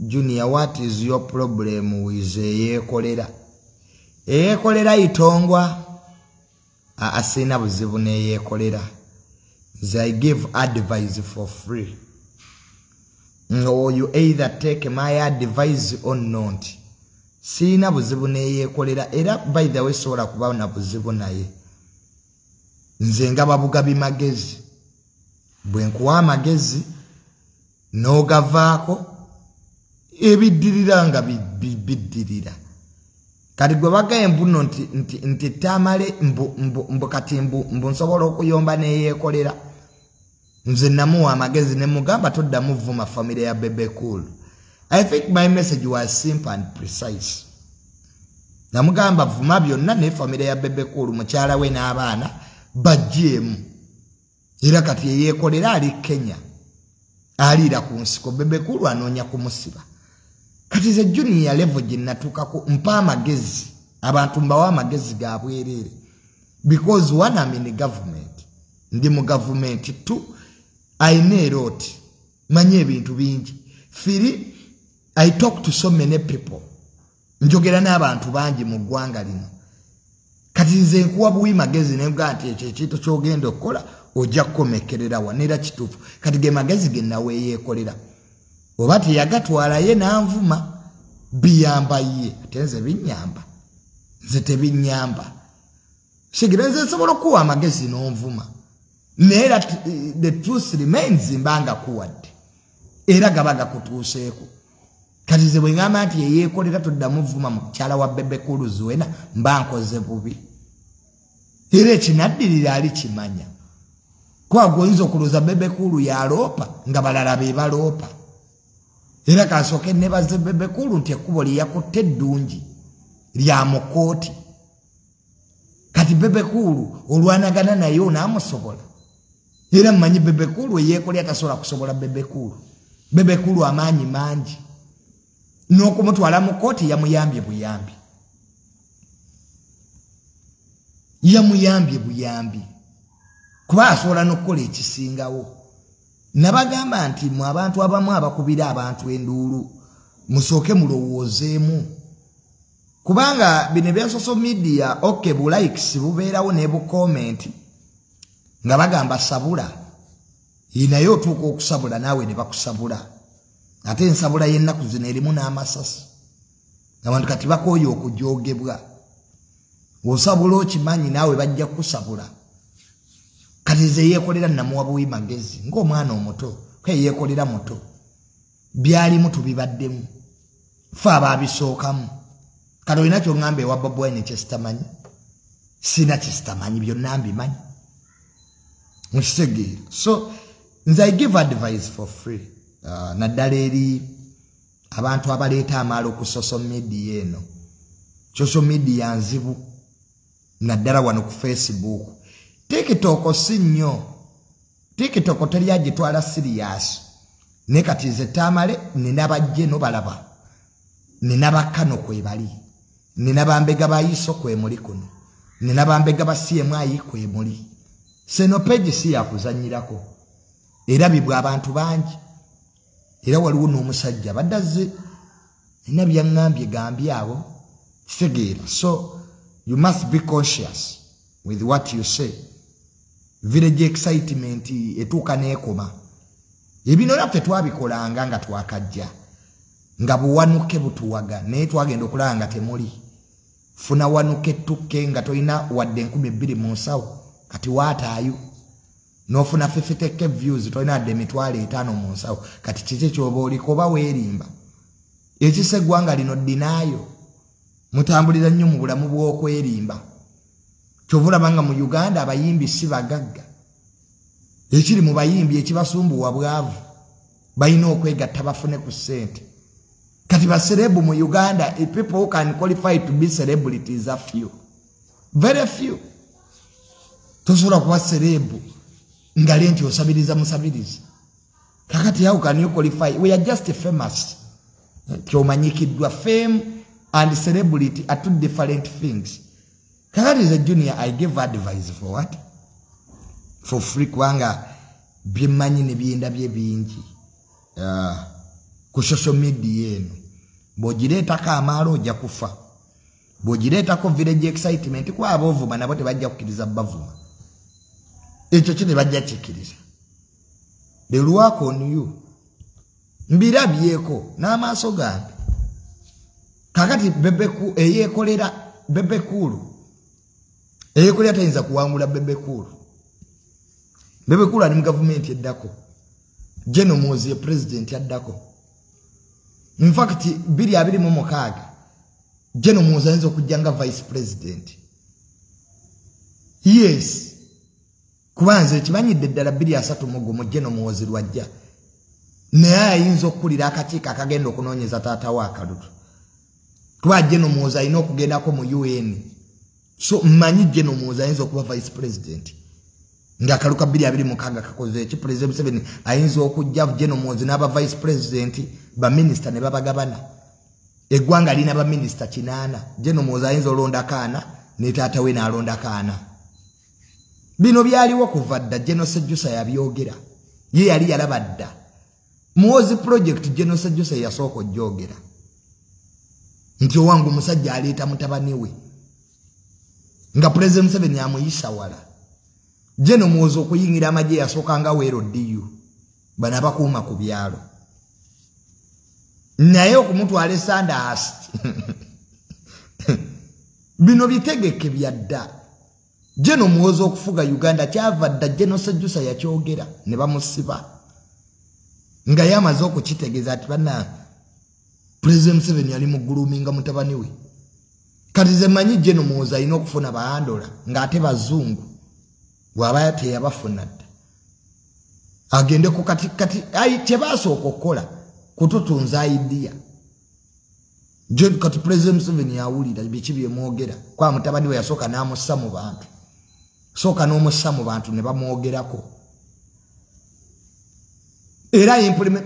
Junior, what is your problem with Eyekolera? Eyekolera itongwa asina buzibu neyekolera. I give advice for free. Or you either take my advice or not. Sina buzibu neyekolera. Era by the way sobola kuba na buzibu naye. Nze ngaba bugabi magezi. Bwe nkuwa amagezi n'ogavaako ebiddirira nga biddirira. Kati gwe bagaye mbuno nti Tamale mbu kati mbu nsobola okuyomba neyekolera. Nze namuwa amagezi ne mugamba toddamu vuma family ya Bebe Cool. I think my message was simple and precise. Namugamba vuma byonna ne family ya Bebe Cool, mukyala we n'abaana bajjeemu. Era kati eyekolera ali Kenya, aliira ku nsiko. Bebe Cool anoonya kumusiba. Kati ze Junior level gye natuukako mpa amagezi, abantu mbawa amagezi ga bwereere. Because one, I'm in the government. Ndi mu government. Two, I know a lot. Manyi ebintu bingi. Three, I talk to so many people. Njogera n'abantu bangi mu ggwanga lino. Kati nze nkuwa buwi magezi ne ngamba nti ekyo ekintu ky'ogenda okukola ojja kukomekerera wa, n'era kituufu. Kati ge magezi ge naweeyeekolera. Oba teyagatwala ye n'anvuma, biyamba ye. Ate nze binnyamba. Nze tebinnyamba. Sigira nze nsobola okuwa amagezi n'onvuma. Naye era the truth remains mbanga kuwadde. Era gaba gakutuuseeko. Kati nze bwe ngamba nti eyeekolera toddamu vuma mukyala wa Bebe Cool Zuena, mba nkoze bubi. Era ekinaddirira ali kimanya. Kuba gw'oyinza okulowooza Bebe Cool yaloopa nga balala be baloopa. Era kansooke nebaze Bebe Cool nti ekkubo lye yakutte eddungi lya mu kkooti. Kati Bebe Cool olwanagana naye onaamusobola. Era mmanyi Bebe Cool eyeekolera tasobola kusobola Bebe Cool. Bebe Cool amaanyi mangi. N'okumutwala mu kkooti yamuyambye buyambi. Yamuyambye buyambi. Kuba asobola n'okukola ekisingawo. Nabagamba nti mu abantu abamu abakubira abantu enduulu musooke mulowoozeemu. Kubanga bino ebya social media, okay, bu likes bubeerawo ne bu comment nga bagamba sabula. Naye otuuka okusabula naawe ne bakusabula. Ate ensabula y'ennaku zino erimu n'amasasi. Abantu kati bakooye okujoogebwa. Osabula okimanyi naawe bajja kukusabula. Kati nze yeekolera namuwa buwi magezi ng'omwana omuto, ke yeekolera muto. Byalimu tubibaddemu. Ffe abaabisookamu. Kati olina ky'oŋŋamba ewa Bobi Wine kye sitamanyi? Sina kye sitamanyi, byonna mbimanyi. Mukitegeera. So nze I give advice for free. Naddala eri abantu abaleeta amaalo ku social media eno. Social media nzibu naddala wano ku Facebook. TikTok si nnyo. TikTok teri agitwala serious. Naye kati nze Tamale nina bajje no balaba. Nina bakano kwe bali. Nina bambega ba ISO kwe muli kuno. Nina bambega ba CMI kwe muli. Seno page si ya kuzannyirako. Era bibwa abantu bangi. Era waliwo n'omusajja badazze nina byaŋŋambye gambye abo kitegeera. So you must be conscious with what you say. Village excitement etuuka n'ekoma. Ebino naffe twabikolanga nga twakajja. Nga buwanuke butuwaga naye twagenda okulaba nga temuli. Funa wanuke tukke nga tolina wadde 2000 mu nsawo kati waataayo. N'ofuna 50k views tolina wadde 50,000 mu nsawo kati kiki ky'oba oliko oba weerimba. Ekisa eggwanga lino ddinaayo. Mutambulira nnyo mu bulamu bw'okwerimba. Kyova olaba nga mu Uganda abayimbi si bagagga. Ekiri mu bayimbi ekibasumbuwa bwavu. Balina okwegatta bafune ku ssente. Kati ba celeb mu Uganda, people who can qualify to be celebrities are few. Very few. Tosobola kuba celeb nga lenti osabiriza musabiriza. Kakati how can you qualify? We are just famous. Kyomanyikiddwa. Fame and celebrity are two different things. Kakati as a junior, I give advice for what? For free kubanga byemmanyi ne byendabye bingi. Ku social media eno bw'ogireetako amaalo ojja kufa, bw'ogireetako village excitement kuba aboovuma nabo tebajja kukkiriza bavuma, ekyo ki tebajja kikkiriza. They will work on you. Mbirabyeko n'amaaso gange. Kakati Bebeku eyeekolera, Bebe Cool eyeekolera tayinza kuwangula Bebe Cool. Bebe Cool ali mu gavumenti eddako, General Muhoozi ye pulezidenti addako. In fact 2026 General Muhoozi ayinza okujja nga vice president. Yes, kuba nze ekimanyidde ddala 2031 General Muhoozi lwajja, naye ayinza okukulira akakiiko akagenda okunoonyeza taata we akalulu, kuba General Muhoozi alina okugendako mu UN. So mmanyi General Muhoozi ayinza okuba vice president ng'akalu ka 2026 kakoze eki. President Museveni ayinza okujja General Muhoozi n'aba vice president, baminisita ne babagabana. Eggwanga lina baminisita 8, General Muhoozi ayinza olondako 4 ne taata we n'alondako 4. Bino byaliwo kuva dda, General Sejusa yabyogera, ye yali yalaba dda Muhoozi project. General Sejusa yasooka ojjogera nti owange omusajja aleeta mutabani we nga President Museveni amuyisa wala. General Muhoozi okuyingira amagye yasooka nga LDU, bano abakuuma ku byalo, naye okumutwala e Sandhurst bino bitegeke bya dda. General Muhoozi okufuga Uganda kyava dda, General Sejusa yakyogera ne bamusiba nga yamaze okukitegeeza ati banna President Museveni yali muguluminga mutabani we. Kati ze mmanyi General Muhoozi alina okufuna bahandola ng'ate bazungu, bw'aba teyabafuna dda agende ku kati kati kyebasooka okukola kututunza idea. Kati President Museveni yawulira biki byemwogera kwa mutabani we, yasooka n'amussa mu bantu, sooka n'omussa mu bantu ne bamwogerako. Era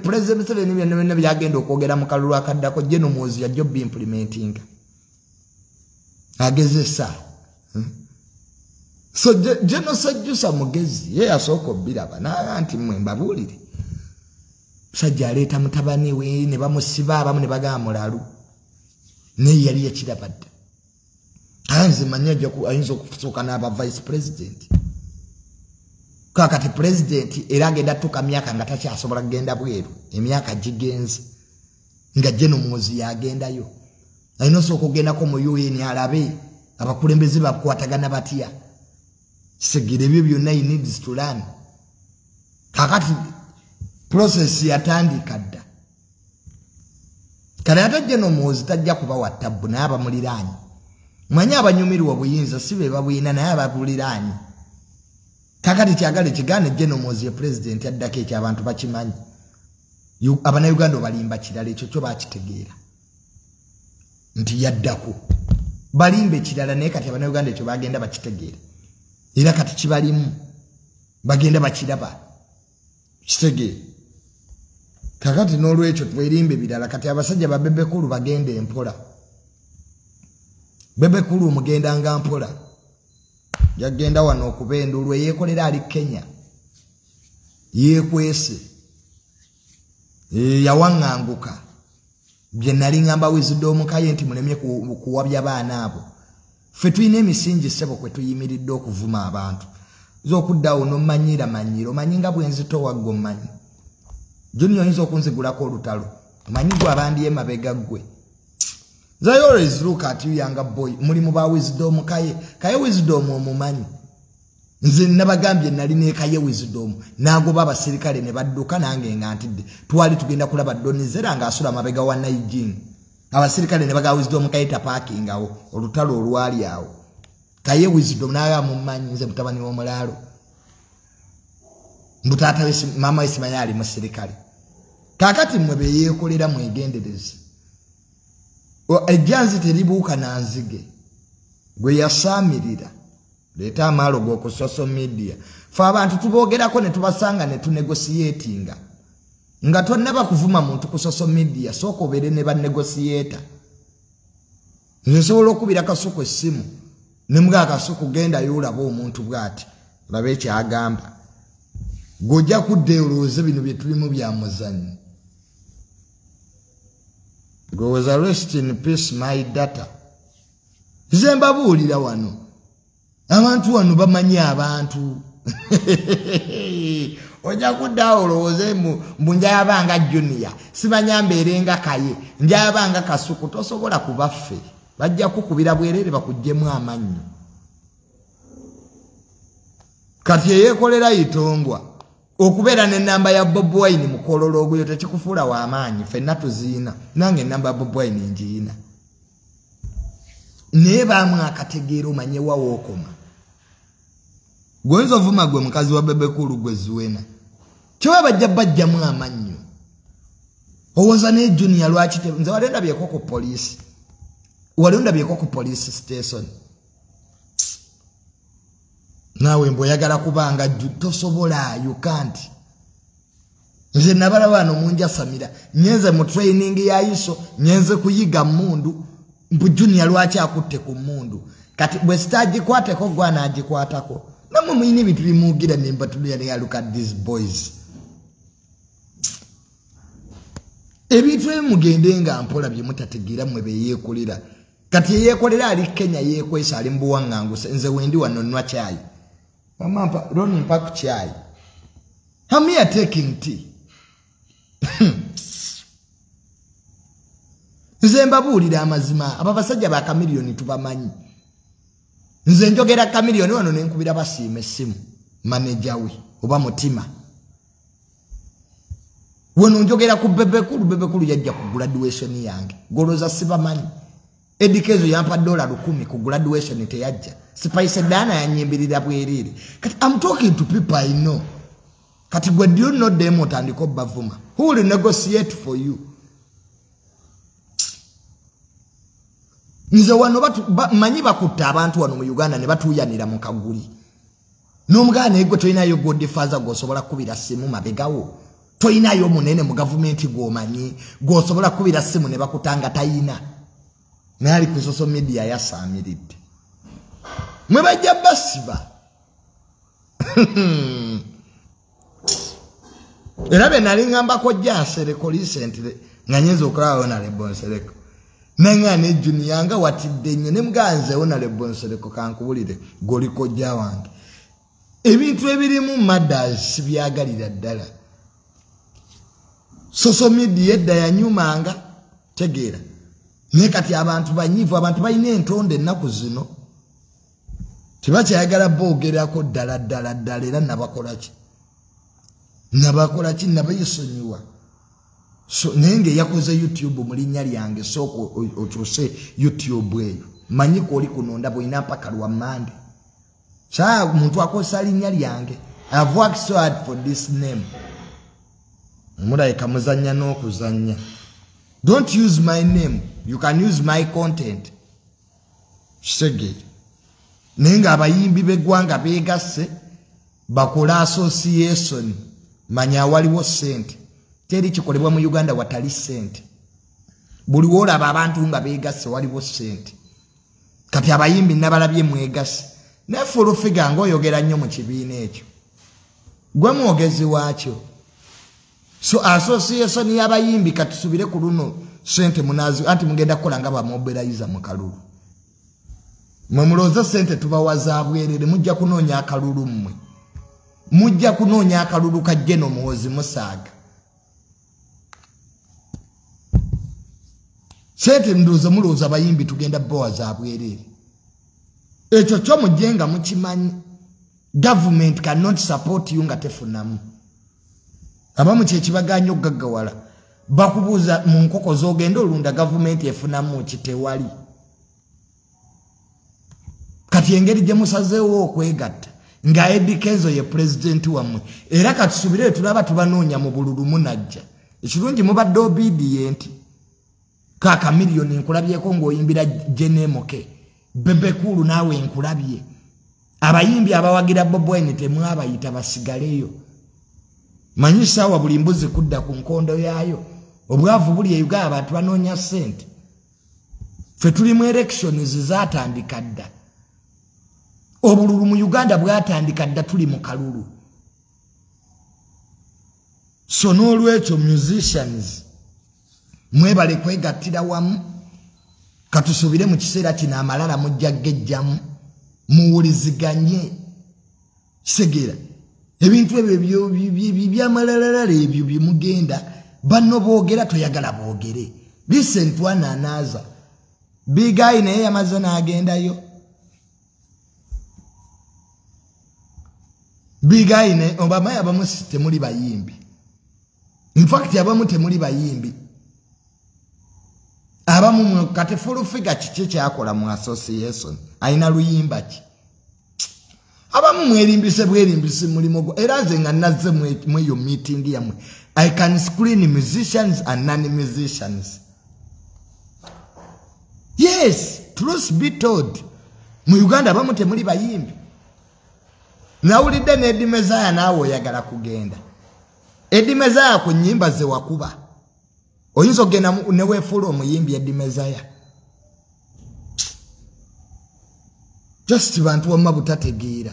President Museveni byonna byonna byagenda okwogera mu kalulu akaddako, General Muhoozi yajja obiimplementinga agezesa. So General Sejusa mugezi, ye yasooka obbiraba naga nti mmwe mbabuulire, musajja aleeta mutabani we ne bamusiba, abamu ne bagamba mulalu, naye yali yakiraba dda. Nze manyi ayinza okusooka n'aba vice president. Kakati president era agenda atuuka myaka nga takyasobola kugenda bweru, emyaka gigenze nga General Muhoozi yagendayo. Alina osooka okugendako mu UN alabe abakulembeze bakwatagana batya, kisegira ebyo byonna he needs to learn. Kakati process yatandika dda. Kale ate General Muhoozi tajja kubawa tabbu, naye abamuliraanye mmanyi abanyumirwa obuyinza si be babwina, naye ababuliraanye. Kakati kyagala ekigaana, General Muhoozi ye pulezidenti addako, ekyo abantu bakimanyi. Abannayuganda obalimba kirala, ekyo kyo bakitegeera nti yaddako, balimba ekirala, naye kati abannayuganda ekyo bagenda bakitegeera, era kati kibalimu bagenda bakiraba kitegeera. Kakati n'olwekyo twerimbe birala. Kati abasajja ba Bebe Cool bagenda empola, Bebe Cool omugendanga mpola, yagenda wano okuba enduulu, eyeekolera ali Kenya yeekwese, yawaŋŋanguka. Bye nali ŋŋamba Wisdom Kaye nti mulemye kuwabya baana abo. Ffe tulina emisingi ssebo kwe tuyimiridde okuvuma abantu. Z'okuddawo n'ommanyira manyira, omanyi nga bwe nzitowa ggwe omanyi. Junior oyinza okunzigulako olutalo, omanyi gwe abandi emabega ggwe. I always look at you younger boy, mulimu ba Wisdom Kaye, Kaye Wisdom omumanyi. Nze nabagambye nali ne Kaye Wisdom, n'agoba abasirikale ne badduka nange nga ntidde. Twali tugenda kulaba Donizera ng'asula mabega wa Naijing. Abasirikale ne baga Wisdom Kaye taparking awo, olutalo olwali awo. Kaye Wisdom naye amumanyi, nze mutabani w'omulaalo. Mbu taata we maama we simanyi ali musirikale. Kaakati mmwe be yeekolera mwegendereze. Ejjanzi teribuuka na nzige. Gwe yasaamirira. Leeta amaalo g'oku social media. Ffe abantu tuboogerako ne tubasanga ne tunegotiatinga. Nga tonnaba kuvuma muntu ku social media, sooka obeere ne banegotiator. Nze nsobola okubira Kasuku essimu, ne mugaa Kasuku gendayo olabe omuntu bw'ati, olabe ekyagamba. Gwe ojja kudda olowooze bino bye tulimu bya muzannyo. Goza rest in peace my data. Nze mbabuulira wano. Abantu wano bamanyi abantu. Ojja kudda olowooze mbu njayabanga Junior, simanya mbeere nga Kaye, njayabanga Kasuku, tosobola kubaffe. Bajja kukubira bwerere bakuggyemu amannyo. Kati eyeekolera Itongwa okubeera n'ennamba ya Bobi Wine mu kololo oguyo tekikufuula w'amaanyi. Ffenna tuziina, nange ennamba ya Bobi Wine ngiina. Naye baamu akategeera omanye wa wookoma. Gwenza ovuma gwe mukazi wa Bebe Cool gwe Zuena. Kyoba bajja bajjamu amannyo. Owoza ne Junior lwaki nze wali ndabyeko ku poliisi. Wali ndabyeko ku police station. Naawe mbu oyagala kubanga tosobola, you can't. Nze nabalaba wano munjasamira. Nyenze mu training ya ISO, nyenze kuyiga mundu. Mbu Junior lwaki akutte ku mundu. Kati bwe sitagikwateko gwe anaagikwatako. Namwe mulina ebintu bimugira ne mbatulira ne look at these boys. Ebintu ebimugende nga mpola bye mutategeera mmwe beyeekolera. Kati yeekolera ali Kenya yeekwesa ali mu buwaŋŋanguse. Nze wendi wano nnywa caayi. Mama mpa, Ronnie mpa ku caayi. I'm here taking tea. Nze mbabuulira amazima, abo abasajja ba Chameleone tubamanyi. Nze njogera Chameleone wano ne nkubira basiima essimu, maneja we oba Mutima. Wano njogera ku Bebe Cool, Bebe Cool yajja ku graduation yange. Goloza sibamanyi. Eddy Kenzo yampa $1,000 ku graduation teyajja. Spice Diana yanyimbirira bwerere. Kati I'm talking to people I know. Kati gwe do you know them otandika obavuma? Who will negotiate for you? Nze wano manyi bakutta abantu wano mu Uganda ne batuuyanira mu kaguli. N'omuganda gwe tolinayo godfather gw'osobola kukubira simu mabegawo. Tolinayo munene mu gavumenti gw'omanyi gw'osobola kukubira simu ne bakutanga tayina. Naye ali ku social media yasaamiridde. Mwe bajja basiba. Era be nali ngambako jja Nsereko recently nga nyenza okulaba Honorable Nsereko. Nanga ne Junior nga watidde nnyo ne muganze Honorable Nsereko kankubulire goliko jja wange. Ebintu ebirimu mothers sibyagalira ddala. Social media edda yanyumanga tegeera. Naye kati abantu banyiivu, abantu balina entonde ennaku zino. Tebakyayagala boogerako ddala ddala ddala era nabakola ki? Nabakola ki? Nabeesonyiwa. So naye ng'eyakoze YouTube mu linnya lyange sooka okyuse YouTube eyo. Manyi kw'oli kunonda bw'olina mpaka lwa Mmande. Saa muntu akozesa linnya lyange. I've worked so hard for this name. Mulabika muzannya n'okuzannya. Don't use my name. You can use my content. Kisegere. Naye ng'abayimbi b'eggwanga beegasse bakola association. Manya waliwo ssente. Teri kikolebwa mu Uganda watali ssente. Buli w'olaba abantu nga beegasse waliwo ssente. Kati abayimbi nabalabye mwegasse. Naye Full Figure ng'oyogera nnyo mu kibiina ekyo. Gwe mwogezi waakyo. So association y'abayimbi katusubire ku luno ssente munazi anti mugenda kukola nga bamobilizer mu kalulu. Mwe mulowooza ssente tubawa za bwerere, mujja kunoonya akalulu mmwe. Mujja kunoonya akalulu ka General Muhoozi musaaga. Ssente ndowooza mulowooza abayimbi tugenda bbawa za bwerere. Ekyo kyo mujje nga mukimanyi. Government cannot support you nga tefunamu. Abamu kye kibagaanyi okugaggawala. Bakubuuza mu nkoko z'ogenda olunda gavumenti efunamu ki tewali. Kati engeri gye musazeewo okwegatta nga Eddy Kenzo ye pulezidenti wammwe, era katusubire tulaba tubanoonya mu bululu munajja. Ekirungi mubadde obedient. Ka Chameleone nkulabyeko ng'oyimbira Jenemoke. Bebe Cool naawe nkulabye. Abayimbi abawagira Bobi Wine temwabayita basigaleyo. Manyi ssaawa buli mbuzi kudda ku nkondo yaayo. Obwavu buli e Uganda abantu banoonya ssente. Ffe tuli mu elections zaatandika dda. Obululu mu Uganda bwatandika dda tuli mu kalulu. So n'olwekyo musicians Mwebale kwegattira wamu. Katusubire mu kiseera kino amalala mujja gejjamu. Muwuliziganye. Kisegeera. Ebintu ebyo by'amalalala ebyo bye mugenda banno boogera toyagala boogere. Listen to one another. Big guy naye yamaze n'agendayo. Big guy naye obamaye abamu temuli bayimbi. In fact abamu temuli bayimbi. Abamu kati full figure kiki kyakola mu association. Alina luyimba ki? Abamu mwerimbise bwerimbise mulimo gwo. Era nze nga nazze mweyo meeting yammwe. I can screen musicians and non-musicians. Yes, truth be told. Mu Uganda abamu temuli bayimbi. Nawulidde ne Eddie Mezaya naawe oyagala kugenda. Eddie Mezaya ku nnyimba ze wakuba. Oyinza okugenda ne weefuula omuyimbi Eddie Mezaya. Just bantu wamma butategeera.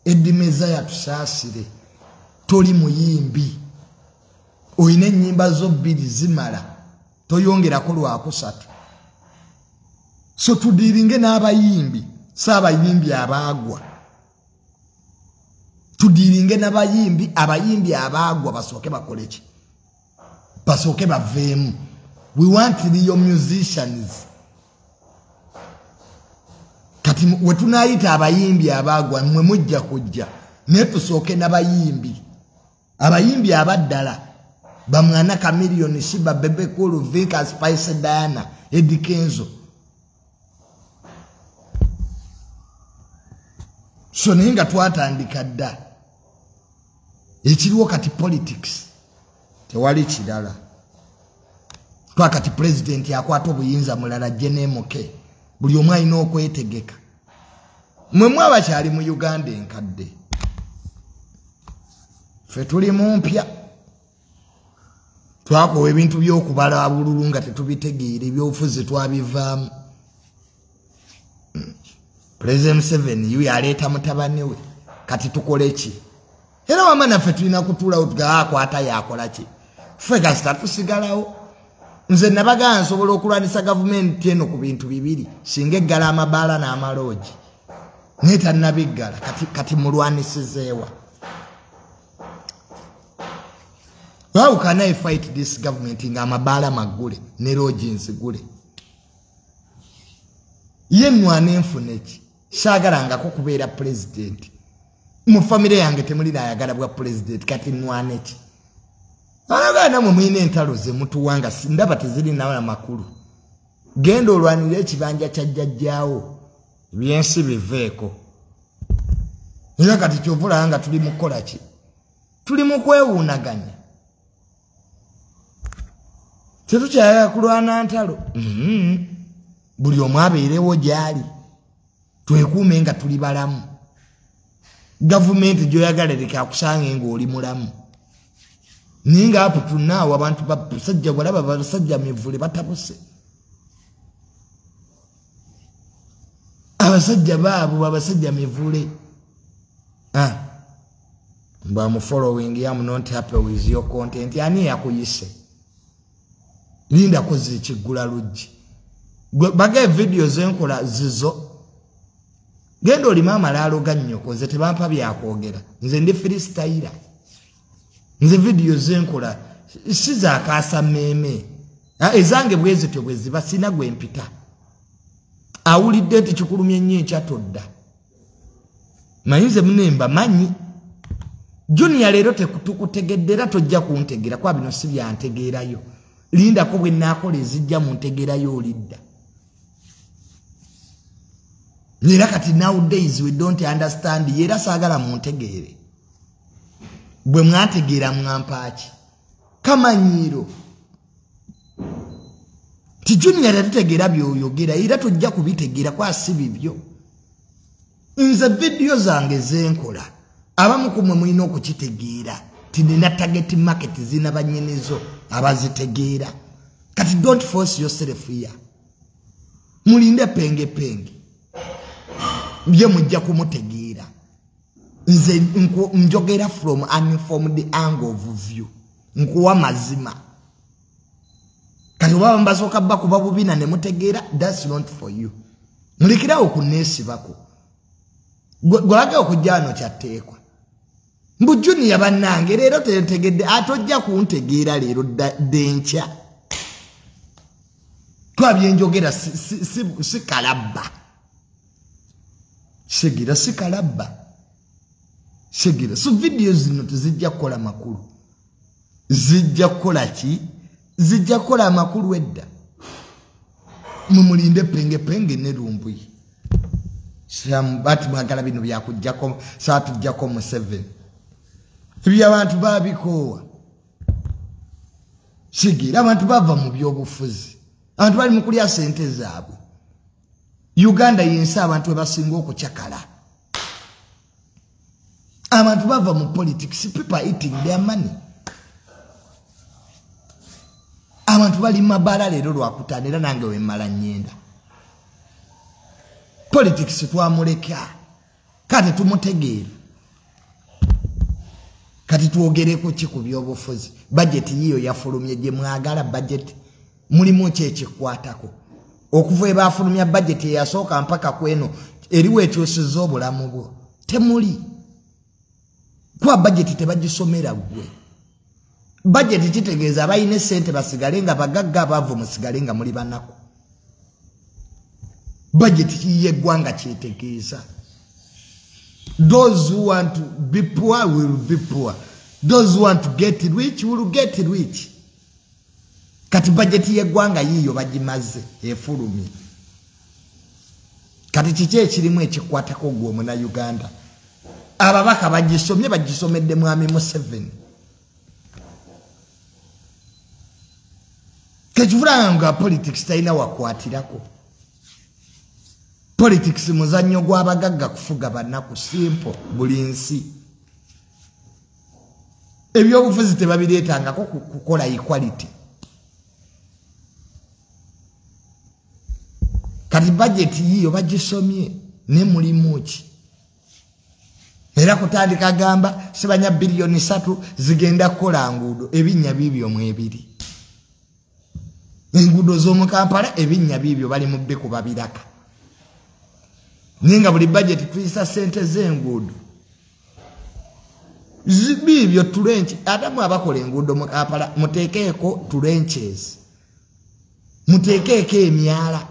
Eddie Mezaya tusaasire. Toli muyimbi. Oyina ennyimba zo bbiri zimala. Toyongerako lwakusatu. So tudiringe n'abayimbi. Si abayimbi abaagwa. Tudiringe n'abayimbi. Abayimbi abaagwa basooke bakole ki? Basooke baveemu. We want real musicians. Kati we tunaayita abayimbi abaagwa mmwe mujja kujja. Naye tusooke n'abayimbi. Abayimbi abaddala. Bamwana Chameleone, Shiba, Bebe Cool, Vinka, Spice Diana, Eddie Kenzo. So naye nga twatandika dda. Ekiriwo kati politics. Tewali kirala. Twakati president yakwata obuyinza mulala jenemuke. Buli omu alina okwetegeka. Mmwe mwabakyali mu Uganda enkadde. Ffe tuli mu mpya. Twakowa ebintu by'okubala abululu nga tetubitegeera, ebyobufuzi twabivaamu. President Museveni yuyo aleeta mutabani we. Kati tukole ki? Era wama naffe tulina kutuulawo tugakwata yakola ki? Ffe kasita tusigalawo. Nze nabagamba nsobola okulwanisa gavumenti eno ku bintu bibiri. Singa eggala amabaala n'amaloogi. Naye tannabiggala. Kati mulwanisizeewa. How can I fight this government nga amabaala maggule ne loogi nzigule? Ye mwana enfune ki? Saagalangako kubeera president. Mu famire yange temuli nayagala bwa president. Kati mwana ki? Abaganda mwe mulina entalo ze mutuwanga ndaba tezirina makulu. Genda olwanire ekibanja kya jjajjaawo. Ebyensi biveeko. Era kati ky'ovulaba nga tuli mu kukola ki? Tuli mu kwewuunaganya. Tetukyayagala kulwana ntalo. Buli omu abeerewo gy'ali. Twekuume nga tuli balamu. Gavumenti gy'oyagala leka akusange ng'oli mulamu. Naye nga apo tunaawo abantu basajja balaba basajja mivule batabuse. Abasajja baabo abasajja mivule. Mba following, I'm not happy with your content. Ani yakuyise. Linda kozi ekigula luggi. Baga video zenkola zizo. Genda olima amalaalo ga nnyoko, nze tebampa byakwogera. Nze ndi freestyler. Nze video zenkola si zaakaasa mmeeme. Ezange bwe zityo bwe ziba sina gwe mpita. Awulidde nti kikulumye nnyo enkya todda. Manyi nze munemba manyi. Junior leero tekutukutegedde era tojja kuntegeera kuba bino si byantegeerayo. Lindako bwe nnaakola ezijja mu ntegeerayo olidda. Era kati nowadays we don't understand. Era saagala muntegeere. Bwe mwategeera mwampa ki? Kamanyiiro. Ti Junior tetutegeera by'oyogera era tojja kubitegeera kwa si bibyo. Nze vidiyo zange zenkola abamu ku mmwe mulina okukitegeera ti nina target market zina bannyinizo abazitegeera. Kati don't force yourself here. Mulinde penge penge. Bye mujja kumutegeera. Nze njogera from an informed angle of view. Nkuwa mazima. Kati oba mbasooka bakuba bubina ne mutegeera, that's not for you. Mulekerawo kunneesibako. Gwage okujja wano kyatteekwa. Mbu Junior bannange leero tentegedde, ate ojja kuntegeera leero ddenkya. Kuba bye njogera si kalabba. Sigira si kalabba. Sigira. So video zino tezijja kukola makulu. Zijja kukola ki? Zijja kukola amakulu edda. Mumulinde penge penge ne Lumbuye. Bati mwagala bino byakujjako, saatujjako Museveni. Ebyo abantu babikoowa. Sigira abantu bava mu byobufuzi. Abantu bali mu kulya ssente zaabwe. Uganda y'ensi abantu we basinga okucakala. Abantu bava mu politics, people are eating their money. Abantu bali mabala leero lwakutaano era nange wemmala nnyenda. Politics twamuleka, kati tumutegeera. Kati twogereko ki ku byobufuzi? Budget yiyo yafulumye gye mwagala budget. Mulimu ki ekikwatako? Okuva ebafulumya budget eyasooka mpaka kweno eriwo ekyusizza obulamu bwo. Temuli. Kuba budget tebagisomera ggwe. Budget kitegeeza abalina essente basigale nga bagagga, abaavu musigale nga muli banaku. Budget y'eggwanga kyetegeeza. Those who want to be poor will be poor. Those who want to get rich will get rich. Kati budget y'eggwanga yiyo bagimaze efulumye. Kati kiki ekirimu ekikwatako ggwe Omunnayuganda? Ababaka bagisomye, bagisomedde Mwami Museveni. Kekivulanga nga politics talina wakwatirako. Politics muzannyo gw'abagagga kufuga bannaku, simple, buli nsi. Ebyobufuzi tebabireetangako kukola equality. Kati budget yiyo bagisomye ne mulimu ki? Era kutandika gamba sibanya biliyoni 3 zigenda kukola nguudo, ebinnya biibyo mwebiri. Enguudo z'omu Kampala ebinnya biibyo bali mu bbikuba biraka. Naye nga buli budget tuyisa ssente z'enguudo. Biibyo tulenchi, ate mwe abakola enguudo mu Kampala muteekeeko trenches. Muteekeeko emyala.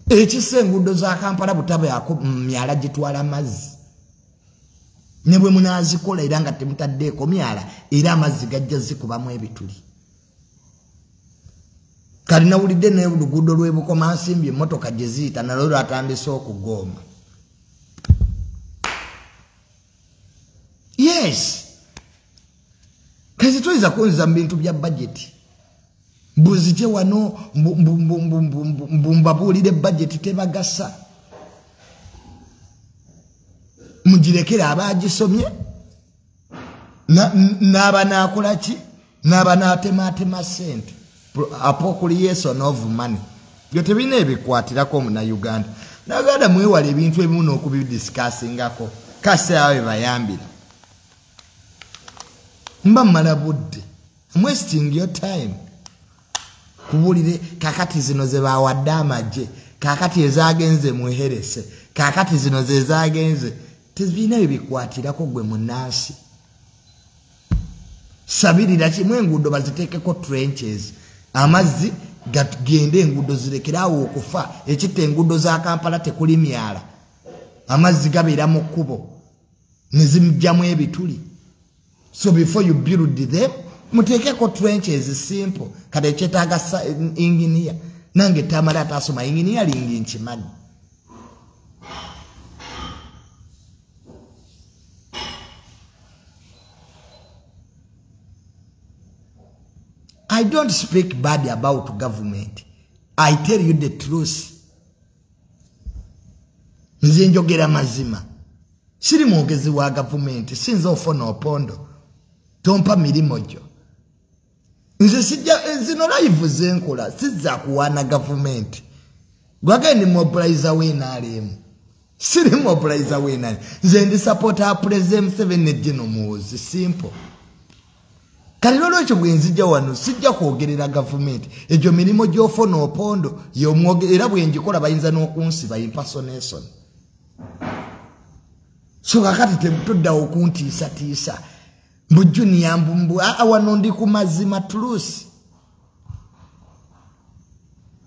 Ekisa enguudo za Kampala butabaako myala gitwala mazzi. Ne bwe munaazikola era nga temutaddeeko myala, era amazzi gajja zikubamu ebituli. Kati nawulidde n'oluguudo lw'e Bukomansimbi emmotoka gye ziyita nalwo lwatandise okugooma. Yes. Kati tuyinza kunziza mu bintu bya budget. Mbuzije wano mbabuulire budget tebagasa. Mugirekere abagisomye n'abanaakola ki? N'abanaatematema ssente. Appropriation of money. Byo tebirina ebikwatirako Munnayuganda. Munnayuganda mwewale ebintu ebimu n'okubidiscussingako. Kase awo bebayambira. Mba mmala budde. I'm wasting your time. Kubulire kakati zino ze bawadde amagye, kakati ezagenze muherese, kakati zino ze zagenze. Tebirina ebikwatirako gwe munnansi. Sabirira kimu enguudo baziteekeko trenches. Amazzi gagende enguudo zirekeraawo okufa. Ekitta enguudo za Kampala tekuli myala. Amazzi gabeera mu kkubo ne zimugyamu ebituli. So before you build them, muteekeko trenches, simple. Kati ekyetaaga engineer. Nange Tamale atasoma engineering nkimanyi. I don't speak bad about government. I tell you the truth. Nze njogera mazima. Siri mwogezi wa government. Sinza ofona opondo. Tompa mirimu gyo. Nze sijja zino live zenkola sizza kuwana government. Gwage ni mobilizer we NRM. Siri mobilizer we NRM. Nze ndi supporter President Museveni ne General Muhoozi. Simple. Kale n'olwekyo bwe nzijja wano sijja kwogerera gavumenti, egyo mirimu gy'ofuna opondo era bwe ngikola bayinza n'okunsiba impersonation. So kakati tetuddawo okuntiisatiisa mbu Junior mbu wano ndi ku mazima tulusi.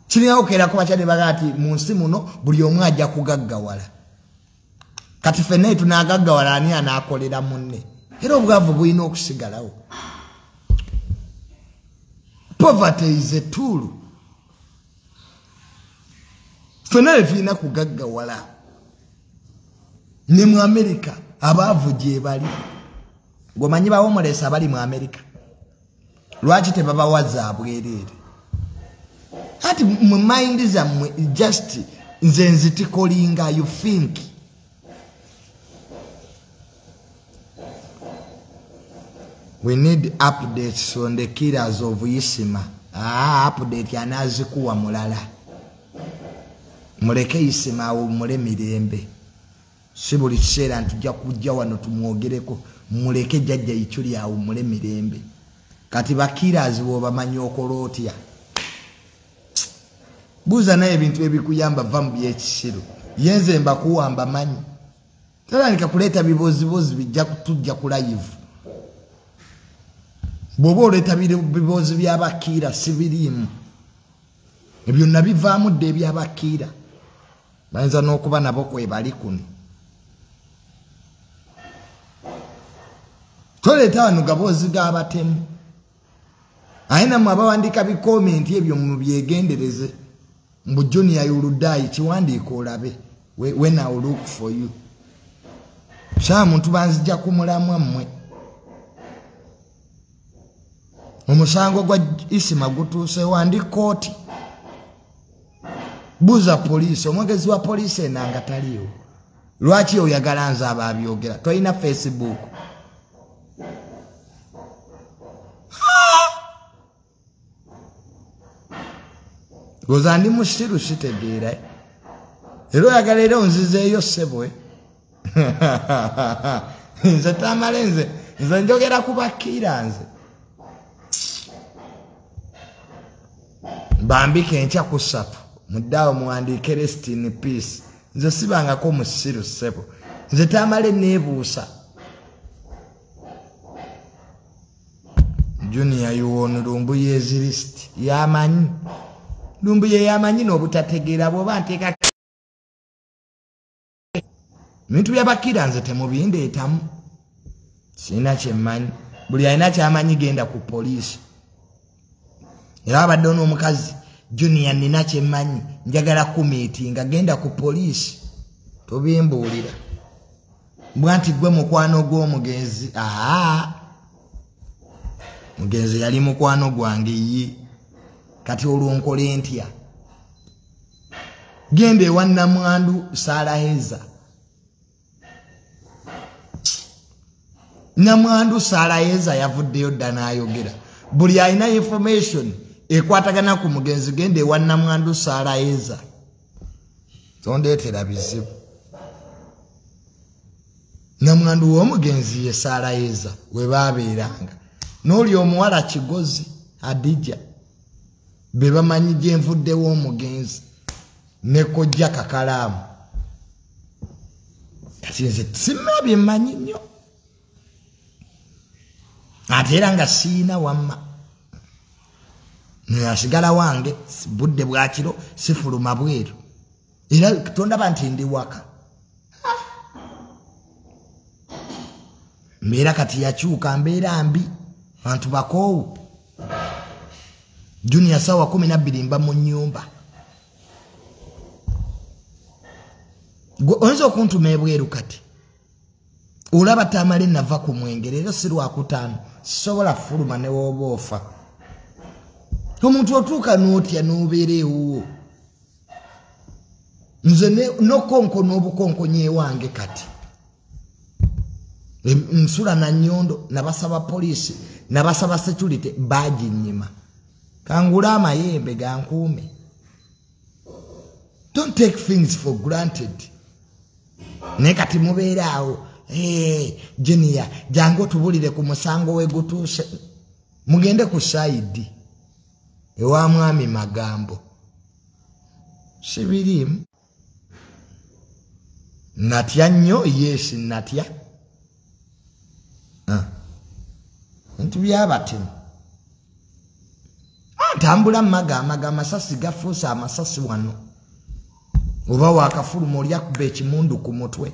Kirina okukeera ku bakyali baga nti mu nsi muno buli omu ajja kugaggawala. Kati ffenna tunaagaggawala ani anaakolera munne? Era obwavu bulina okusigalawo. Poverty is a tool. Ffenna tetulina kugaggawala. Ne mu Amerika abaavu gye bali. Gwomanyi ba homeless abali mu Amerika lwaki tebabawa za bwereere? Ati mu mind zammwe just nze nzitikolinga, you think. We need updates on the killers of Isima. Update anazikuwa mulala. Muleke Isima awummule mirembe. Si buli kiseera ntujja kujja wano tumwogereko. Muleke jjajja Ichuli awummule mirembe. Kati ba killers bw'obamanyi okola otya? Buuza naye ebintu ebikuyamba va mu by'ekisiru. Ye nze mbakuwa mbamanyi. Totandika kuleeta bibozibozi bijja kutujja ku live. Bw'oba oleeta bibozi by'abakiira sibiriimu. Ebyo nabivaamu dda eby'abakiira. Bayinza n'okuba nabo kwe bali kuno. Toleeta wano gabozi g'abatemu. Aye nammwe abawandiika bikomenti ebyo mubyegendereze. Mbu Junior yuluddayi kiwandiika olabe. When I will look for you. Saa muntu banzijja ku mulamwa mmwe. Omusango gwa Isima gutuuse wandi kooti. Buuza poliisi, omwogezi wa poliisi enanga taliiwo. Lwaki oyagala nze aba abyogera? Tolina Facebook. Goza ndi musiru sitegeera. Era oyagala era onzizeeyo ssebo. Nze tamale nze njogera ku bakiira nze. Bambike enkya ku ssatu muddaawo muwandiike rest in peace. Nze sibangako musiru ssebo. Nze tamale neebuusa. Junior yuwono Lumbuye list yamanyi. Lumbuye yamanyi n'obutategeera bw'oba nteeka bintu by'abakiira nze temubindeetamu. Sirina kye mmanyi. Buli alina ky'amanyi genda ku poliisi. Era abadde n'omukazi Junior nina kye mmanyi njagala kumiitinga genda ku poliisi. Tobimbuulira. Mbwa nti gwe mukwano gw'omugenzi. Mugenzi yali mukwano gwange ye. Kati olwo nkole ntya? Genda ewa Namwandu Salaheza. Namwandu Salaheza yavuddeyo dda n'ayogera. Buli alina information ekwatagana ku mugenzi genda ewa Namwandu Salaheza. Tondeetera bizibu. Namwandu w'omugenzi ye Salaheza we baabeeranga. N'oli omuwala Kigozi Hadija be bamanyi gye nvuddewo omugenzi ne kojja Kakalaamu. Kati nze sima bye mmanyi nnyo. Ate era nga siina wamma. Nasigala wange budde bwa kiro sifuluma bweru. Era tondaba nti ndi waka. Mbeera kati yakyuka mbeera mbi. Bantu bakoowu. Junior sawa 12 mba mu nnyumba. Oyinza okuntuma ebweru kati. Olaba tamale nava ku mwenge leero si lwakutaano. Sisobola fuluma ne w'oba ofa. Omuntu otuuka n'otya n'obeera ewuwo. Nze n'okonko n'obukonkonyi ewange kati. Nsula na nnyondo nabasaba poliisi nabasaba security baginnyima. Kangula amayembe gankuume. Don't take things for granted. Naye kati mubeera awo. Junior, jangu otubulire ku musango we gutuuse. Mugende ku saidi ewa mwami Magambo. Sibirimu. Natya nnyo, yes natya. Nti byabatemu. Ntambula maga amasasi gafuusa amasasi wano. Oba wakafuluma oli akuba ekimundu ku mutwe.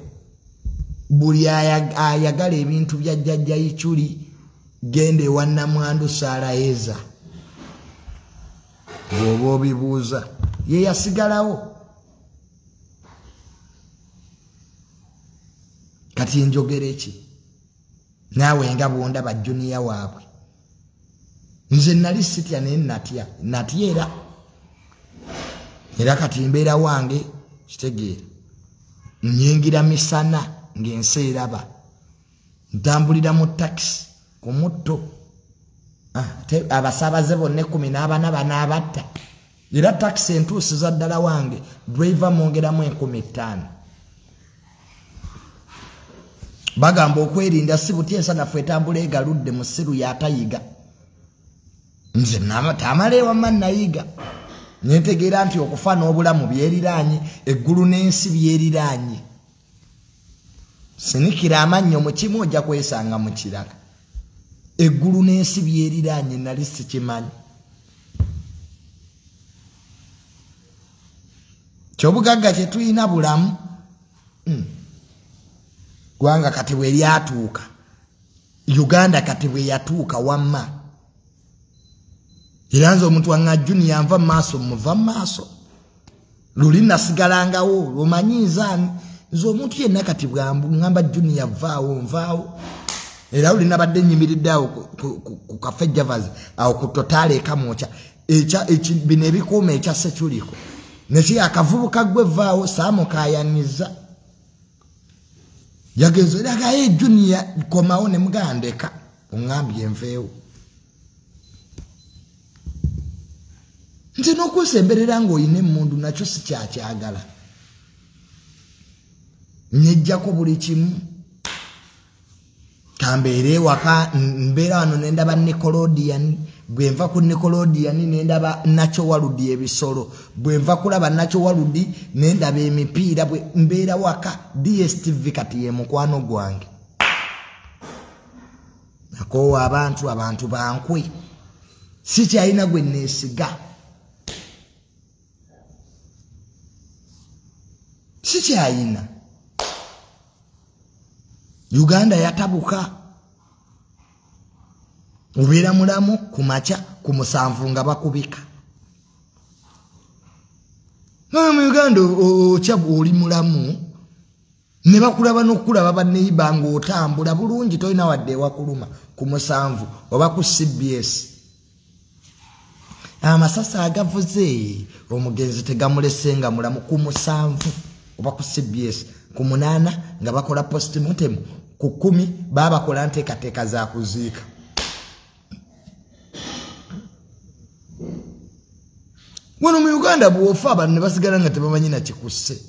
Buli ayagala ebintu bya jjajja Ichuli genda ewa Namwandu Saraheza. Bw'oba obibuuza ye yasigalawo. Kati njogera ki? Naawe nga bw'ondaba junior waabwe. Nze nali sitya naye natya. Natya era. Era kati mbeera wange kitegeera. Nnyingira misana ng'ensi eraba. Ntambulira mu takisi ku mutto. Abasaabaze bonna 14 banaabatta. Era takisi entuusiza ddala wange driver mwongeramu 5,000. Bagamba okwerinda si buti ensanafu etambula egaludde mu ssiru y'atayiga. Nze tamala ewamma nayiga. Nentegeera nti okufa n'obulamu byeriraanye, eggulu n'ensi byeriraanye. Sinikira amannyo mu kimu ojja kwesanga mu kirala. Eggulu n'ensi byeriraanye nali sikimanyi. Kyobugagga kye tulina bulamu. Gwanga kati bwe lyatuuka, Uganda kati bwe yatuuka wamma. Era nze omuntu wanga junior nva maaso muva maaso. Luli nasigalangawo lwomanyiza nze omuntu yenna kati bwangamba junior vaawo nvaawo. Era luli nabadde nnyimiridde awo ku Cafe Javas awo ku Total ekamwokya bino ebikuuma ekya seculiko. Neki akavubuka gwe vaawo saamukaayaniza. Yagenze era hey junior komawo ne mugandeka ongambye nveewo. Nze n'okwesemberera ng'olina emmundu nakyo sikyakyagala. Nejjako buli kimu. Kambeere ewaka mbeera wano ne ndaba Nickelodeon. Bwe nva ku Nickelodeon ne ndaba Natural World ebisolo. Bwe nva kulaba Natural World ne ndaba emipiira. Bwe mbeera waka DSTV kati ye mukwano gwange. Nakoowa abantu bankwe. Sikyalina gwe neesiga. Sikyalina. Uganda yatabuka. Obeera mulamu ku makya ku 7 nga bakubika. Naye mu Uganda okya oli mulamu ne bakulaba n'okulaba banneyiba ng'otambula bulungi tolina wadde ewakuluma ku 7 oba ku CBS. Amasasi agavuze omugenzi tegamulese nga mulamu ku 7 oba ku CBS. Ku 8 nga bakola postmortem, ku 10 babakola nteekateeka za kuziika. Wano mu Uganda bw'ofa abantu ne basigala nga tebamanyi na kikusse.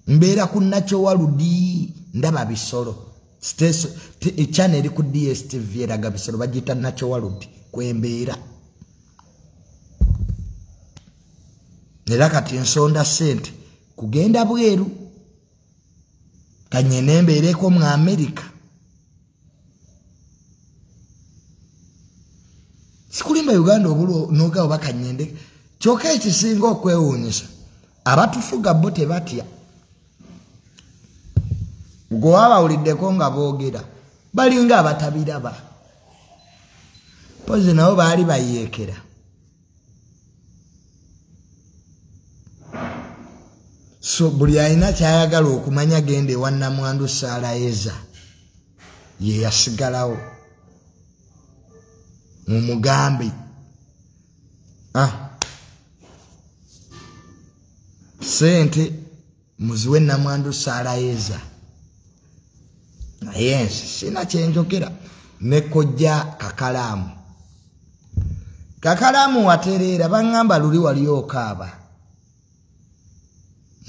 Mbeera ku Natural World ndaba bisolo. Channel eri ku DSTV eraga bisolo bagiyita Natural World kwembeera. Era kati nsonda ssente kugenda bweru. Kanye nembeereko mu Amerika. Sikulimba Uganda obulo n'ogaba bakanyende. Kyokka ekisinga okwewuunyisa abatufuga bo tebatya. Gwe wabawuliddeko nga boogera balinga abatabiraba. Mpozi nabo baali bayeekera. So buli alina kyayagala okumanya genda ewa Namwandu Saraheza. Ye yasigalawo. Mumugambe. Sente muziwe Namwandu Saraheza. Naye nsi sina kyenjogera. Ne kojja Kakalaamu. Kakalaamu watereera baŋŋamba luli wali okaaba.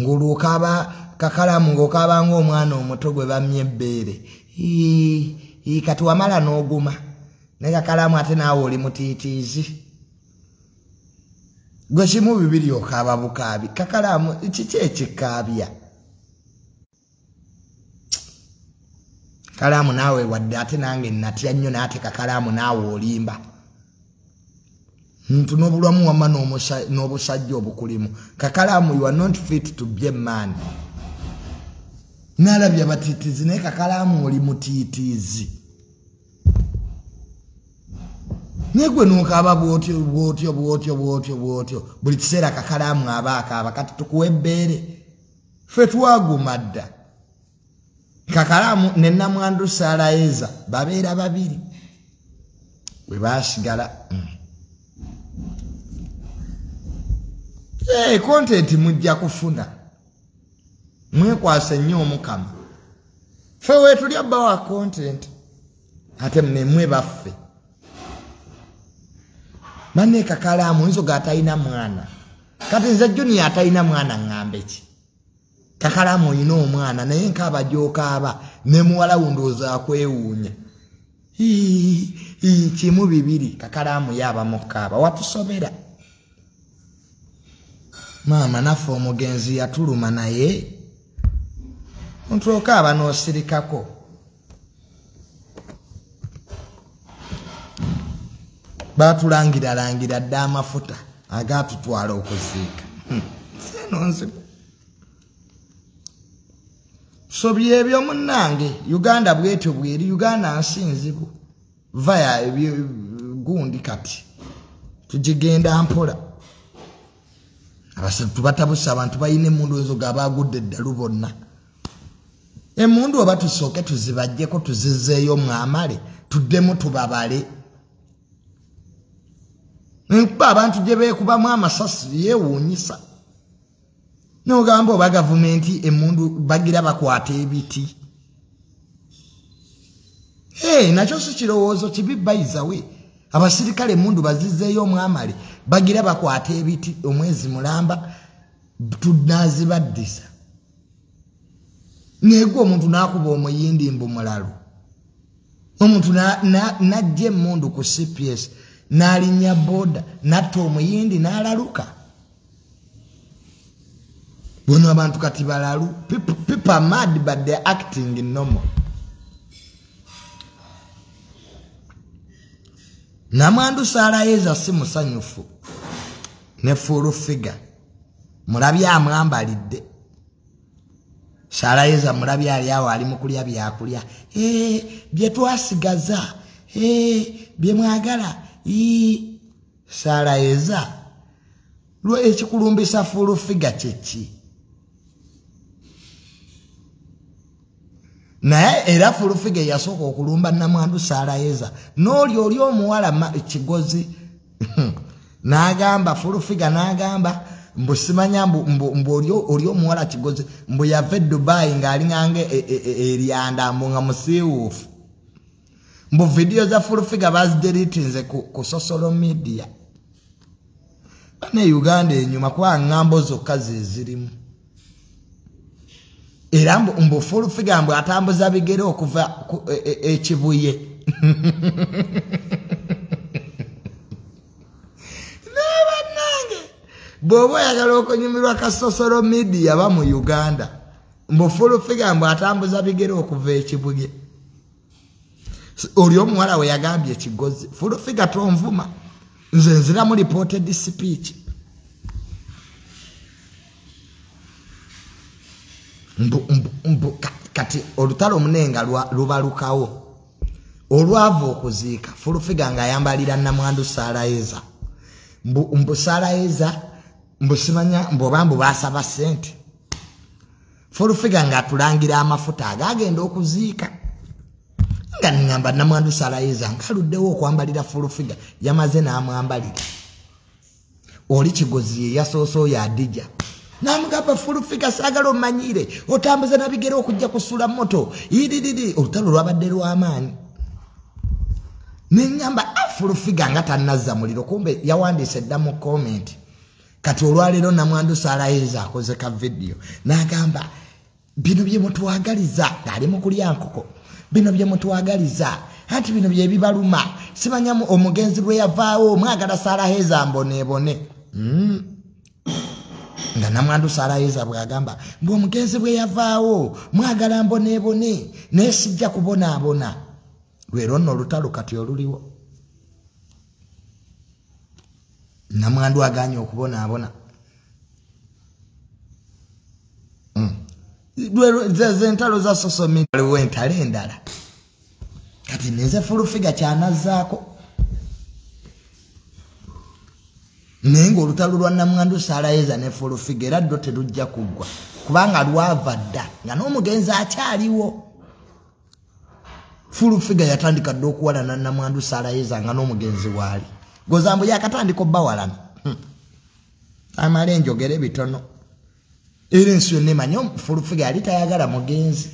Ng'olwokaaba Kakalaamu ng'okaaba ng'omwana omuto gwe bamye ebbeere. Kati wamala n'oguma. Naye Kakalaamu ate naawe oli mutiitiizi. Gwe kimu bibiri okaaba bukaabi. Kakalaamu kiki ekikaabya? Kakalaamu naawe wadde ate nange natya nnyo n'ate Kakalaamu naawe olimba. Ntu n'obulwamu wamma n'obusajja obukulimu. Kakalaamu, you are not fit to be a man. Nalabye abatiitiizi naye Kakalaamu oli mutiitiizi. Naye gwe n'okaaba bw'otyo bw'otyo bw'otyo bw'otyo bw'otyo. Buli kiseera Kakalaamu aba akaaba kati tukuwa ebbeere. Ffe twaguma dda. Kakalaamu ne Namwandu Saalaeza babeera babiri. Bwe baasigala. Content mujja kufuna. Mwekwase nnyo Omukama. Ffe weetulya bawa content. Ate mmwe baffe. Manne Kakalaamu nzoga atalina mwana. Kati nze Junior atalina mwana ŋŋambe ki? Kakalaamu olina omwana naye nkaaba gy'okaaba ne muwala wo ndowooza akwewuunya. Kimu bibiri Kakalaamu ye aba mu kkaaba watusobera. Maama naffe omugenzi yatuluma naye omuntu okaaba n'osirikako. Baatulangiralangira dda amafuta agaatutwala okuziika. Seeno nzibu. So byebyo munnange, Uganda bwetyo bweri, Uganda nsi nzibu. Vaya gundi kati tugigenda mpola. Abasatu batabusa abantu balina emmundu ezo gabaagudde eddalu bonna. Emmundu oba tusooke tuzibaggyeko tuzizzeeyo mwamale tuddemu tubabale. Nkuba abantu gye beekubamu amasasi yeewuunyisa. N'ogamba oba gavumenti emmundu bagira bakwata ebiti. Nakyo si kirowoozo kibi bayizawe. Abasirikale emmundu bazizzeeyo omwamale bagira bakwata ebiti omwezi mulamba tunazibaddisa. Naye gwe omuntu n'akuba omuyindi mbu mulalu. Omuntu n'aggya emmundu ku CPS n'alinnya boda n'atta omuyindi n'alaluka. Bono abantu kati balalu. People are mad but they're acting normal. Namwandu Saalaeza si musanyufu ne full figure. Mulabye amwambalidde. Saalaeza mulabye ali awo ali mu kulya byakulya. Bye twasigaza. Bye mwagala. Saalaeza. Lwe ekikulumbisa full figure kyeki? Naye era full figure yasooka okulumba Namwandu Saalaeza. N'oli oli omuwala Kigozi n'agamba full figure n'agamba mbu simanya mbu oli omuwala Kigozi mbu yava e Dubai ng'alinganga eryanda mbu nga musiiwuufu. Mbu vidiyo za full figure bazideletinze ku social media. Bane Uganda enyuma kuba ŋŋambo zokka ze zirimu. Era mbu full figure mbu atambuza bigere okuva ekibuye. Bannange bw'oba oyagala okunyumirwa ka social media ba mu Uganda mbu full figure mbu atambuza bigere okuva ekibuye. Oli omuwala we yagambye Kigozi full figure tonvuma nze nziramu reported speech. Mbu kati olutalo omunenga lubalukawo olwava okuziika full figure ng'ayambalira Namwandu Saalaeza. Mbu Saalaeza mbu simanya mbu oba mbu baasaba ssente. Full figure ng'atulangira amafuta agagenda okuziika. Nga ngamba Namwandu Saalaeza ng'aluddewo okwambalira full figure yamaze n'amwambalira. Oli Kigozi ye yasoose oyo Adija. Namugamba full figure saagala omanyire otambuza nabigere okujja kusula moto iririri. Olutalo lwabadde lw'amaanyi. Neŋŋamba full figure nga tannazza muliro kumbe yawandiise dda mu comment. Kati olwaleero Namwandu Saalaeza akoze ka vidiyo n'agamba bino bye mutwagaliza ng'ali mu kulya nkoko. Bino bye mutwagaliza Anti bino bye bibaluma. Simanyamu omugenzi lwe yavaawo mwagala Saraheza mboneebone. Nga namwandu Saraheza bw'agamba mbu omugenzi bwe yavaawo mwagala mboneebone naye sijja kubonaabona. Lwero nno olutalo kati oluliwo. Namwandu aganye okubonaabona. Entalo za social media waliwo entalo endala. Kati nze Full Figure kyanazzaako. Naye ng'olutalo lwa namwandu Saraheza ne Full Figure era ddo terujja kuggwa kubanga lwava dda nga n'omugenzi akyaliwo. Full Figure yatandika dda okuwalana namwandu Saraheza nga n'omugenzi waali. Gozambo yakatandika obbawalana. Amale njogere bitono. Era ensi yonna emanyi Full Figure yali tayagala mugenzi.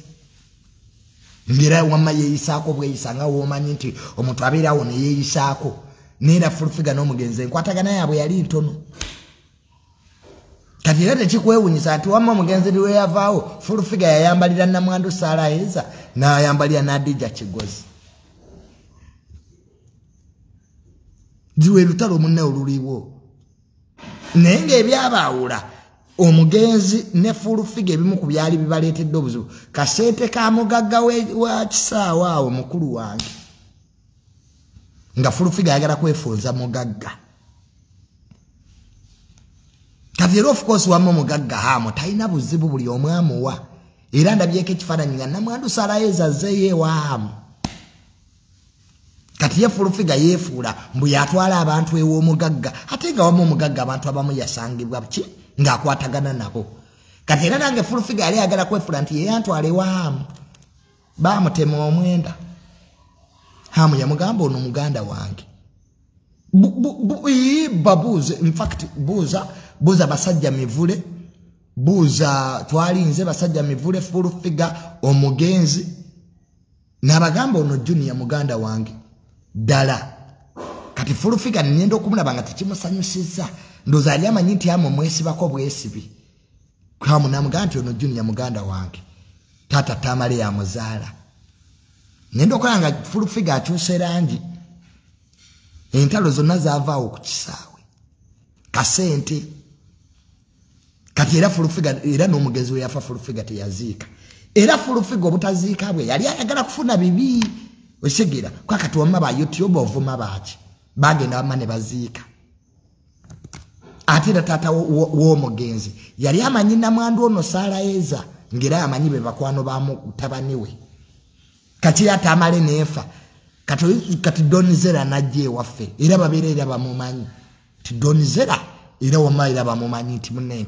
Ngera wamma yeeyisaako bweyisa nga w'omanyi nti omuntu abeerawo ne yeeyisaako. Neera Full Figure n'omugenzi enkwatagana yaabwe yali ntono. Kati era tekikwewuunyisa nti wamma omugenzi lwe yavaawo Full Figure yayambalira namwandu Saraheza n'ayambalira n'Adija Kigozi. Ziwe lutalo munne oluliwo. Naye ng'ebyabaawula omugenzi ne Full Figure ebimu ku byali bibaleetedde obuzibu. Kasente ka mugagga wa kisaawe awo mukulu wange. Nga Full Figure ayagala kwefunza mugagga. Kati era of course wamma omugagga haamo talina buzibu buli omu amuwa. Era ndabyeko ekifaananyi nga namwandu Saraheza azzeeyo ewa Haamu. Kati ye Full Figure yeefuula mbu yatwala abantu ew'omugagga ate nga wamma omugagga abantu abamu yasangibwa ki ng'akwatagana nabo. Kati era nange Full Figure yali ayagala kwefuula nti ye yantwala ewa Haamu. Baamutema omwenda. Haamu yamugamba ono muganda wange. Babuuze, in fact buuza basajja mivule, buuza twalinze basajja mivule Full Figure omugenzi n'abagamba ono Junior muganda wange ddala. Kati Full Figure nnyenda okumulaba nga tekimusanyusizza. Ndowooza yali amanyi nti Haamu mwesibako bwesibi. Haamu n'amugamba nti ono Junior muganda wange. Taata Tamale yamuzaala. Nnyenda okulaba nga Full Figure akyusa erangi. Entalo zonna zaavaawo ku kisaawe. Kasente. Kati era Full Figure era n'omugenzi we yafa Full Figure teyaziika. Era Full Figure obutaziika bwe yali ayagala kufuna bibi. Osegira kwa kati wamma ba YouTube ovuma baaki. Bagenda wamma ne baziika. Ate era taata w'omugenzi yali amanyi namwandu ono Saraheza ng'era amanyi be bakwano ba mutabani we. Kati ate amale n'efa. Kati Don Zera n'ajja ewaffe era babeera era bamumanyi. Ti Don Zera era wamma era bamumanyi nti munne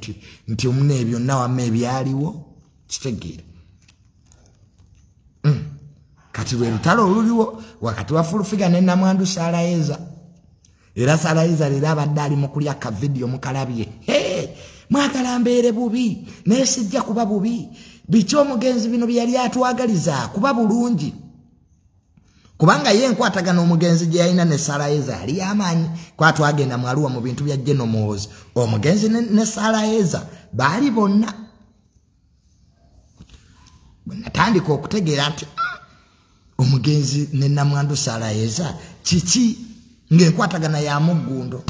nti munne byonna wamma ebyaliwo kitegeera. Kati lwe lutalo oluliwo wakati wa Full Figure ne namwandu Saraheza. Era Saraheza leero abadde ali mu kulya ka vidiyo mukalabye. Hey, mwagala mbeere bubi naye sijja kuba bubi. Biki omugenzi bino bye yali atwagaliza kuba bulungi. Kubanga ye enkwatagana omugenzi gye yalina ne Saraheza yali y'amaanyi. Kwa twagenda mu Arua mu bintu bya General Muhoozi. Omugenzi ne Saraheza baali bonna. Bwe natandika okutegeera nti omugenzi ne namwandu Saraheza kiki ng'enkwatagana ya muggundo.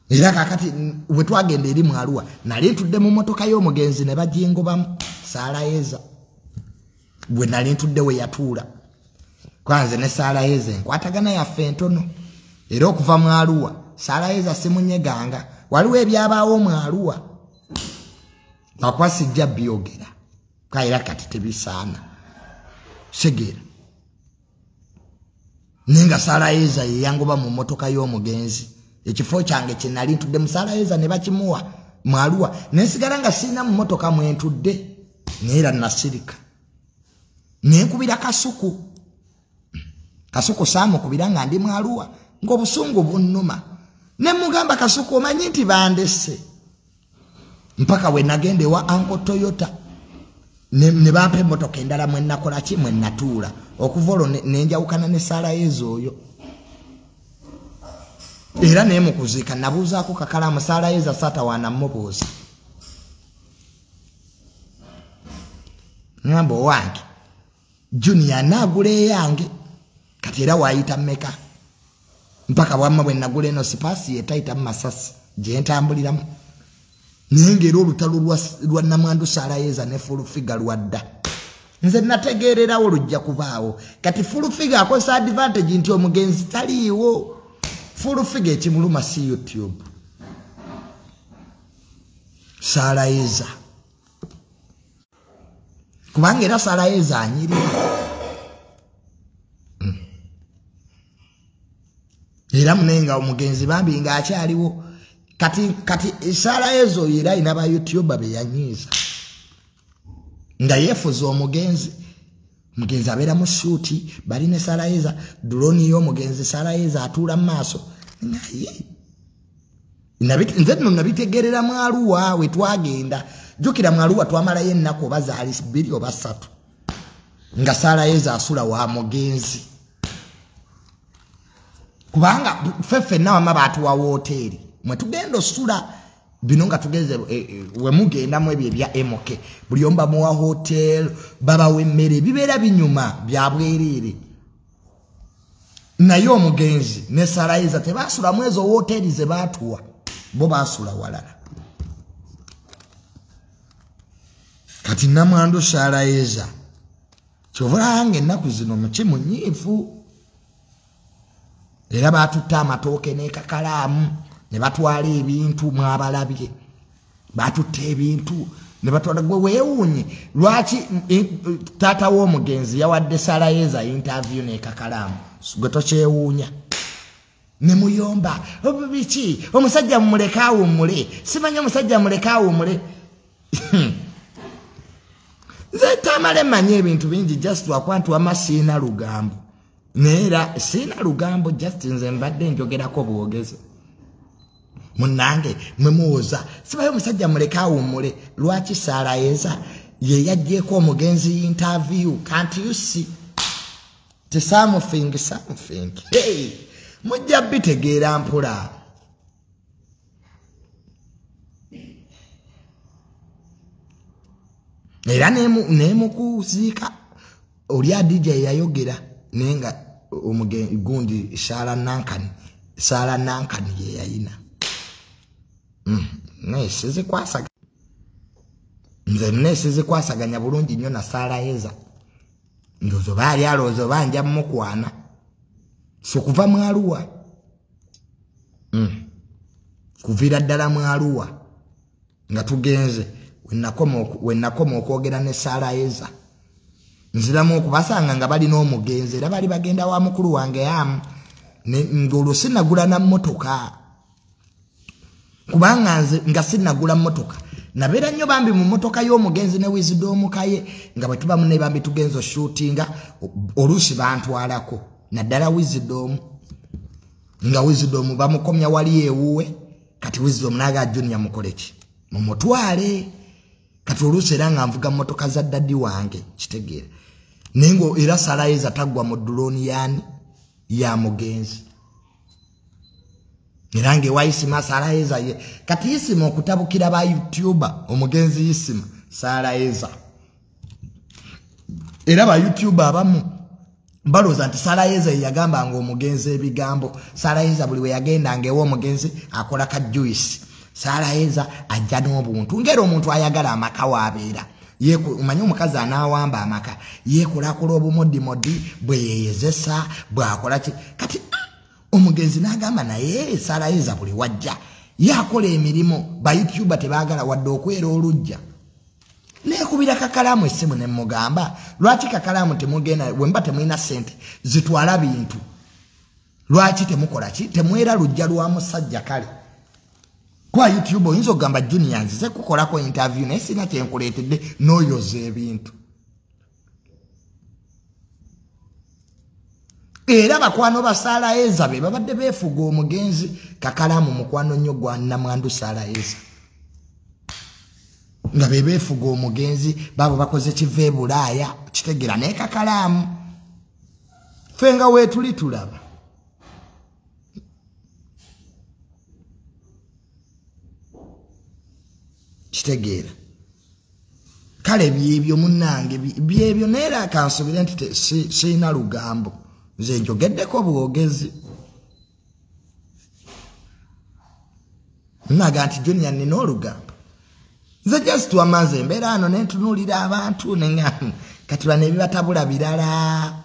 Era kaakati bwe twagenda eri mu Arua nali ntudde mu mmotoka y'omugenzi ne bagingobamu Saraheza. Bwe nali ntudde we yatuula. Kwanze ne Saraheza enkwatagana yaffe entono. Era okuva mu Arua Saraheza simunyeganga. Waliwo ebyabaawo mu Arua. Lwakuba sijja byogera. Era kati tebisaana. Segeera. Naye nga Saraheza ye yangoba mu mmotoka y'omugenzi. Ekifo kyange kye nali ntudde mu Saraheza ne bakimuwa mu Arua. Ne nsigala nga sirina mu mmotoka mwe ntudde. Naye era nasirika. Ne nkubira Kasuku. Kasuku saamukubira nga ndi mu Arua ng'obusungu bunnuma. Ne mugamba Kasuku omanyi nti bandese. Mpaka we nagenda ewa Uncle Toyota. Ne bampa emmotoka endala mwe nakola ki mwe natuula. Okuva olwo ne njawukana ne Saraheza oyo. Era naye mu kuziika nabuuzaako kakalaamu Saraheza saatawaana mmubuuza. Ngamba owange Junior anaagula eyange. Kati era waayita mmeka mpaka bwamma bwe nagula eno sipaasi yetayita mu masasi gye ntambuliramu. Naye ng'era olutalo lwa Namwandu Sarayeza ne Full Figure lwadda. Nze nategeererawo lujja kubaawo. Kati Full Figure akozesa advantage nti omugenzi taliiwo. Full Figure ekimuluma si YouTube. Sarayeza. Kubanga era Sarayeza anyirira. Era munenga omugenzi bambi ng'akyaliwo. Kati Sarayeza oyo era alina ba YouTuber be yanyiiza. Nga yeefuza omugenzi. Omugenzi abeera mu shuuti, bali ne Sarayeza, drone y'omugenzi Sarayeza atuula mu maaso. Naye nze nno nabitegeerera mu Arua we twagenda. Jjukira mu Arua twamalayo ennaku oba zaali 2 oba 3. Nga Sarayeza asula wa mugenzi. Kubanga ffe ffenna wamma baatuwa wooteeri. Mwe tugenda osula bino nga tugeze we mugendamu ebyo ebya MK. Buli omu bamuwa hotel, babawa emmere, bibeera binyuma bya bwereere. Naye omugenzi ne Sarayeza tebaasulamu ezo wooteeri ze baatuwa, bo baasula walala. Kati Namwandu Sarayeza kyova olaba ennaku zino muki munyiivu. Era baatutte amatooke n'ekakalaamu ne batwala ebintu mwabalabye. Batutte ebintu ne batwala. Gwe weewuunye lwaki taata w'omugenzi yawadde Sarayeza interview n'ekakalaamu, gwe tokyewuunya. Ne muyomba biki, omusajja mumuleke awummule, simanyi omusajja muleke awummule. Nze tamale mmanyi ebintu bingi just lwakuba nti wamma siina lugambo. Naye era siina lugambo, just nze mbadde njogerako bwogezi. Munnange mwe muwoza sibayo omusajja muleke awummule. Lwaki Sarayeza ye yaggyeko omugenzi interview? Can't you see? Ti something something. Hey, mujja bitegeera mpola. Era nemukuziika oli Adija yayogera naye nga omugenzi gundi Sara Nankani ye yayina. Naye sizikwasaganya. Nze naye sizikwasaganya bulungi nnyo na Sarayeza. Ndowooza baali alowooza oba nja mmukwana. So kuva mu Arua. Kuviira ddala mu Arua nga tugenze we nakoma okwogera ne Sarayeza. Nziramu okubasanga nga balina omugenzi era bali bagenda wa mukulu wange amu. Ng'olwo sinnagula na mmotoka. Kubanga nze nga sinnagula mmotoka. Nabeera nnyo bambi mu mmotoka y'omugenzi ne Wisdom Kaye nga bwe tuba munne bambi tugenze oshootinga oluusi bantwalako. Naddala Wisdom. Nga Wisdom bamukomya wali ewuwe. Kati Wisdom n'aga Junior mukole ki? Mumutwale. Kati oluusi era nga nvuga mmotoka za daddy wange kitegeera. Naye ngo era Sarayeza taggwa mu drone yaani ya mugenzi. Era ng'ewa Isima Sarayeza ye. Kati Isima okutabukira ba YouTuber omugenzi Isima Sarayeza. Era ba YouTuber abamu balowooza nti Sarayeza ye yagambanga omugenzi ebigambo. Sarayeza buli we yagendanga ew'omugenzi akola ka juice. Sarayeza ajja n'obuntu ng'era omuntu ayagala amaka w'abeera. Omanyi omukazi anaawamba amaka yeekolakola obumodimodi bwe yeeyezesa bw'akola ki. Kati omugenzi n'agamba naye Sarayeza buli wajja yakola emirimu ba YouTuber tebaagala wadde okwera oluggya. Neekubira kakalaamu essimu ne mmugamba lwaki kakalaamu temugenda bwe mba temulina ssente zitwala bintu, lwaki temukola ki, temwera luggya lwa musajja. Kale kwa YouTube oyinza okugamba Junior nzize kukolako interview naye sina kye nkuleetedde n'oyoza ebintu. Era bakwano ba Sarayeza be babadde beefuga omugenzi. Kakalaamu mukwano nnyo gwa Namwandu Sarayeza. Nga be beefuga omugenzi baabo bakoze kiva e Bulaaya kitegeera. Naye kakalaamu ffe nga weetuli tulaba. Kitegeera. Kale byebyo munnange, byebyo. Naye era kansuubire nti sirina lugambo. Nze njogeddeko bwogezi. Naga nti Junior nina olugambo. Nze just wamaze embeera ano nentunuulira abantu neŋŋamba kati bano ebibatabula birala.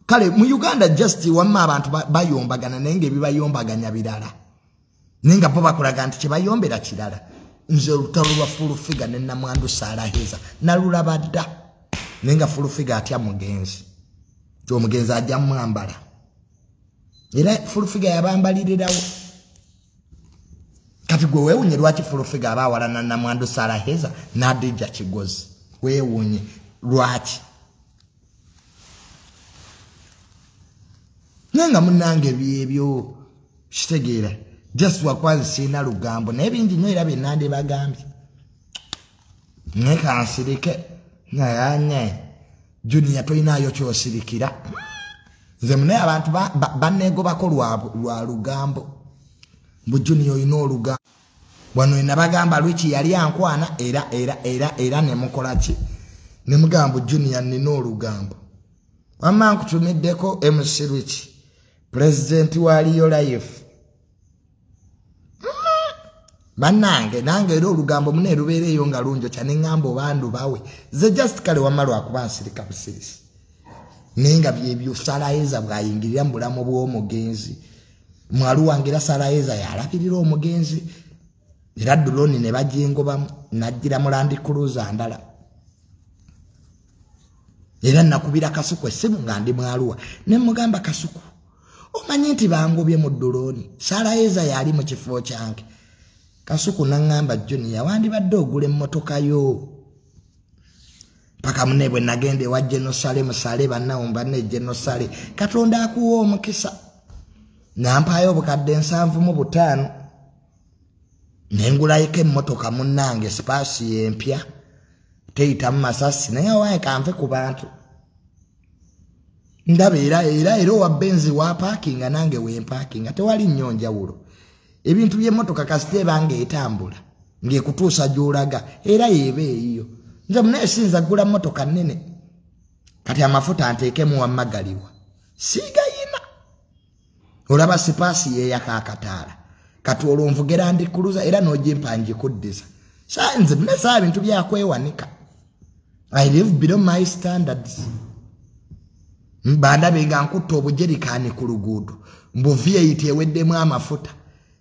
Kale mu Uganda just wamma abantu bayombagana naye ng'ebibayombaganya birala. Naye nga bo bakulaga nti kye bayombera kirala. Nze olutalo lwa Full Figure ne Namwandu Sarah Heza nalulaba dda. Naye nga Full Figure atya mugenzi. Nti omugenzi ajja mwambala. Era Full Figure yabambalirirawo. Kati gwe weewuunye lwaki Full Figure aba awalana Namwandu Sarah Heza n'Adija Kigozi. Weewuunye lwaki? Naye nga munnange byebyo kitegeera. Just wakwanzi sirina lugambo naye bingi nnyo era bye nandibagambye. Naye kansirike naye Junior tolinaayo ky'osirikira. Nze munaye abantu banneegobako lwa lugambo. Mbu Junior olina olugambo. Wano nabagamba Lwiki yali ankwana era era era era ne mukola ki? Ne mugamba Junior nina olugambo. Wamma nkutumiddeko MC Lwiki, president wa Real Life. Bannange nange era olugambo mune lubeereeyo nga lunjokya ne ŋŋamba obandu bawe. Nze just kale wamma lwakuba nsirika busirisi. Naye nga byebyo Sarah Heza bw'ayingirira mu bulamu bw'omugenzi. Mwalu wange era Sarah Heza yalabirira omugenzi. Era drone ne bagingobamu n'ajjira mu Land Cruiser ndala. Era nakubira Kasuku essimu nga ndi mwaluwa. Ne mugamba Kasuku, omanyi nti bangobye mu drone. Sarah Heza yali mu kifo kyange. Kasuku n'aŋŋamba Junior wandibadde ogula emmotoka yo. Paka munne bwe nagenda ewa Genosale musale bannawo banne Genosale. Katonda akuwa omukisa. Nampaayo obukadde 75. Nengulayiko emmotoka munnange sipaasi empya. Teyitamu masasi naye waaye kanve ku bantu. Ndaba era era era owa Benzi wa paakinga nange wempaakinga tewali nnyo njawulo. Ebintu by'emmotoka kasita ebanga etambula ng'ekutuusa gy'olaga era yeeba eyiyo. Nze munaye siyinza kugula mmotoka nnene. Kati amafuta nteekemu wammagaliwa. Siigayina. Olaba sipaasi yeeyaka akataala. Kati olwo nvuge Land Cruiser era n'ogimpa ngikuddiza. Nze munaye saa bintu byakwewanika. I live below my standards. Bandabe nga nkutta obujerikaani ku luguudo. Mbu V8 eweddemu amafuta.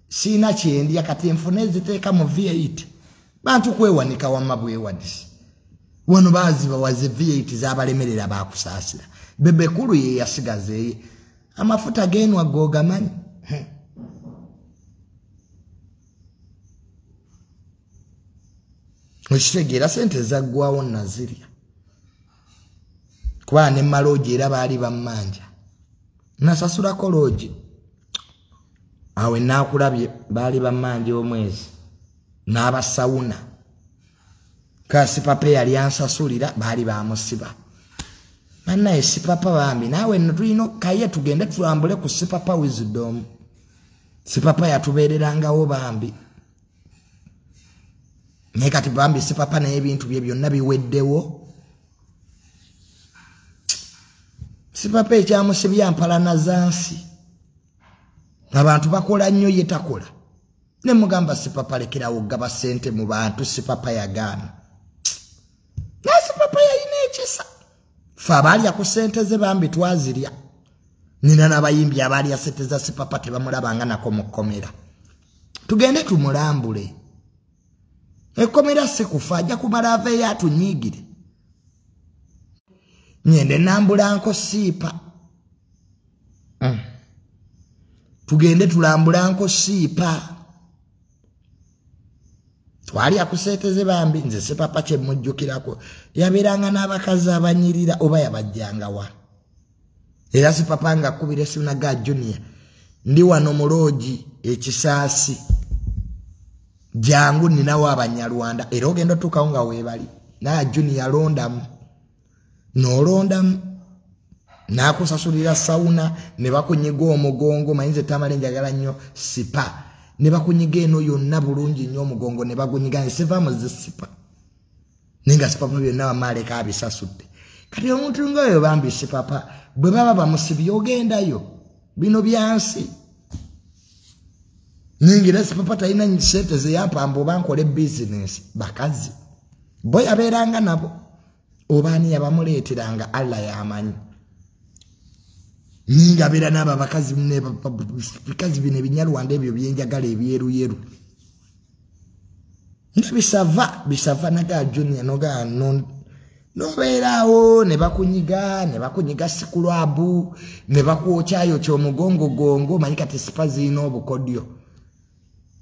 Sina kyendya kati nfune eziteeka mu V8. Bantu kwewanika wamma bwewanisi. Wano baazibawaze V8 z'abalemerera baakusaasira. Bebekulu ye yasigaza eye. Amafuta geenwa googamanyi. Okitegeera sente zaggwawo nazirya. Kuba ne maloogi era baali bammanja. Nasasulako loogi. Awe naakulabye baali bammanja omwezi. N'abasawuna. Kasi papa yali ansasulira baali bamusiba. Bannaye Sipapa bambi naawe nno tulina kaye tugende tulambule ku Sipapa Wisdom. Sipapa yatubeererangawo bambi. Naye kati bambi Sipapa naye ebintu bye byonna biweddewo. Sipapa ekyamusibya mpalana za nsi. Abantu bakola nnyo ye takola. Ne mugamba Sipapa lekerawo gaba ssente mu bantu Sipapa yagaana. Naye Sipapa yalina ekisa. Ffe abaalya ku ssente ze bambi twazirya. Nina n'abayimbi abaalya ssente za Sipapa tebamulabanga nako mu kkomera. Tugende tumulambule. Ekkomera si kufa ajja kumala aveeyo atunyiigire. Ngende nambulanko Siipa. Tugende tulambulanko Siipa. Twalya ku ssente ze bambi nze Sipapa kye mujjukirako. Yabeeranga n'abakazi abanyirira oba yabajjanga wa. Era Sipapa ng'akubira essimu n'agamba Junior ndi wano mu loogi ekisaasi. Jangu ninawo Abanyarwanda era ogenda otuukawo nga weebali. Naye Junior yalondamu. N'olondamu. N'akusasulira sawuna ne bakunyiga omugongo mayinza tamale njagala nnyo sipa. Ne bakunyiga eno yonna bulungi nnyo omugongo ne bagunyiga ne siva mu zi sipa. Naye nga Sipapa byonna wamma aleka abisasudde. Kati omuntu ng'oyo bambi Sipapa bwe baba bamusibye ogendayo, bino byansi. Ningira Sipapa talina ssente ze yampamba oba nkole bizinesi, bakazi bo yabeeranga nabo, oba ani yabamuleeteranga Allah y'amanyi. Ninga abeera n'abo abakazi bikazi bino ebinyarwanda ebyo byenjagala ebyeruyeru. Nga bisava naga Junior noga nobeeraawo ne bakunyiga sikulwabu ne bakwokyayo ky'omugongo gongo. Manyi kati sipa zirina obukodyo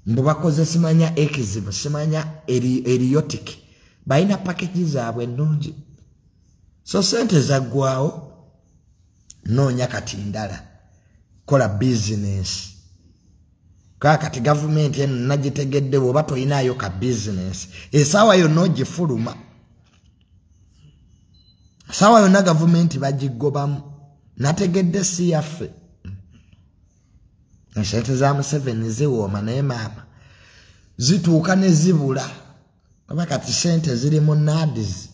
mbu bakoze simanya ekizibu simanya eriotic, balina package zaabwe ennungi. So sente zaggwawo, noonya kati ndala, kola bizinesi. Kati gavumenti eno nagitegedde, bw'oba toyinaayo ka bizinesi essaawa yonna ogifuluma, essaawa yonna gavumenti bagigobamu. Nategedde si yaffe. Esente za Museveni ziwooma naye maama zituuka ne zibula. Oba kati sente ziri mu NAADS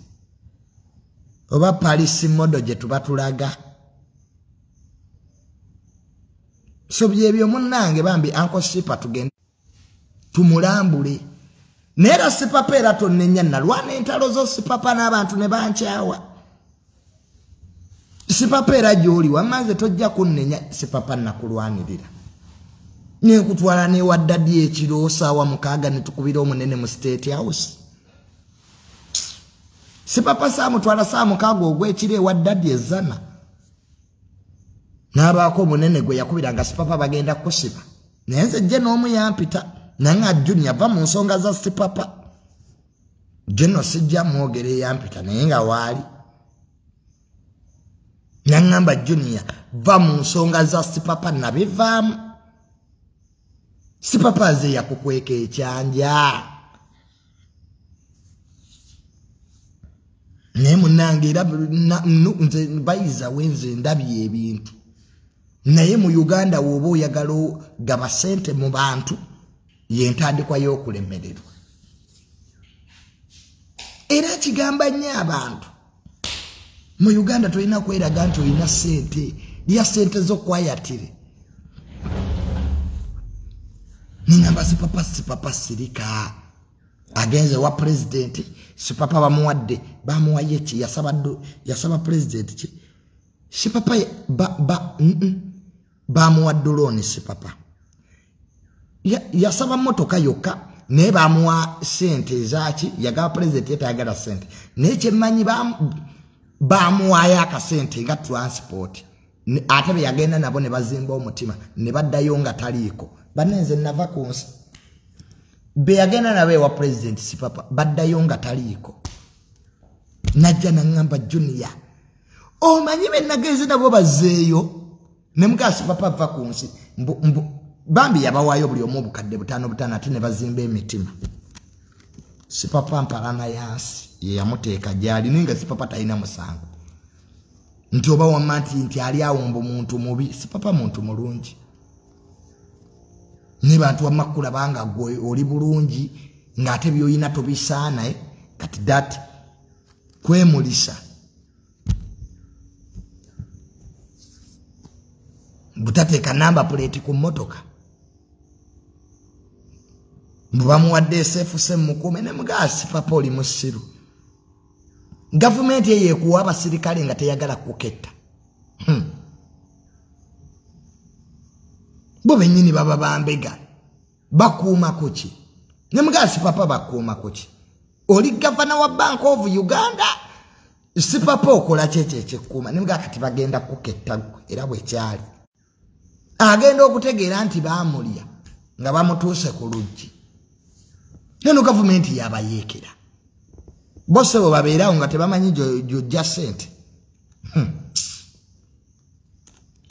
oba Paris model gye tuba tulaga. So byebyo munnange bambi Uncle Sipa tugende tumulambule. Naye era Sipapa era tonnenya, nalwana entalo zo Sipapa n'abantu ne bankyawa. Sipapa era gy'oli wamma nze tojja kunnenya. Sipapa nakulwanirira nenkutwala newa ddadi ekiro saawa 6 ne tukubira omunene mu State House. Sipapa saamutwala saa 6 ogw'ekiro ewa ddadi ezzana, n'abaako omunene gwe yakubiranga Sipapa bagenda kusiba. Naye nze jje n'omu yampita nanga Junior va mu nsonga za Sipapa. Jeno sijja mwogere eyampita naye nga waali. Naŋŋamba Junior va mu nsonga za Sipapa, nabivaamu. Sipapa ze yakukweka ekyanja. Naye munnange era nze bayiza wenze ndabye ebintu. Naye mu Uganda w'oba oyagala gaba ssente mu bantu y'entandikwa y'okulemererwa. Era kigamba nnyo abantu mu Uganda tolina kweraga nti olina ssente, lya ssente zo kwayatire. Ningamba Sipapa, Sipapa sirika. Agenze wa president Sipapa bamuwadde, bamuwaye ki? Yasaba president ki? Sipapa bamuwadde looni Sipapa. Yasaba mmotoka yokka naye bamuwa ssente ezaki, yagaba president yetayagala ssente. Naye kyemmanyi bamuwaayo akasente nga transport. Ate be yagenda nabo ne bazimba omutima ne baddayo nga taliiko. Bannanze nava ku nsi. Be yagenda nabo ewa president Sipapa baddayo nga taliiko. Najja naŋŋamba Junior, omanyi be nagenze nabo bazzeeyo ne mugaa Sipapa va ku nsi. Bambi yabawaayo buli omu obukadde 5 ate ne bazimba emitima. Sipapa mpalana yansi ye yamuteeka gy'ali, naye nga Sipapa talina musango. Nti oba wamma nti ali awo mbu muntu mubi, Sipapa muntu mulungi. Ne bantu wamma kulaba nga gwe oli bulungi ng'ate by'olina tobisaana, kati that kwemulisa. Butateeka namba plate ku mmotoka. Mbu bamuwadde SFC mukuume ne mugaa Sipapa oli musiru. Gavumenti eyo ekuwa abasirikale nga teyagala kuketta. Bo bennyini baba bambega. Bakuuma kuki? Ne mugaa Sipapa bakuuma kuki? Oli gavana wa Bank of Uganda. Sipapa okola kyekyo ekyekuuma. Ne mugaa kati bagenda kuketta ggwe era bwe kyali. Agenda okutegeera nti baamulya nga bamutuuse ku luggi. Eno gavumenti yabayeekera. Bose bwe babeerawo nga tebamanyi gy'ojja ssente.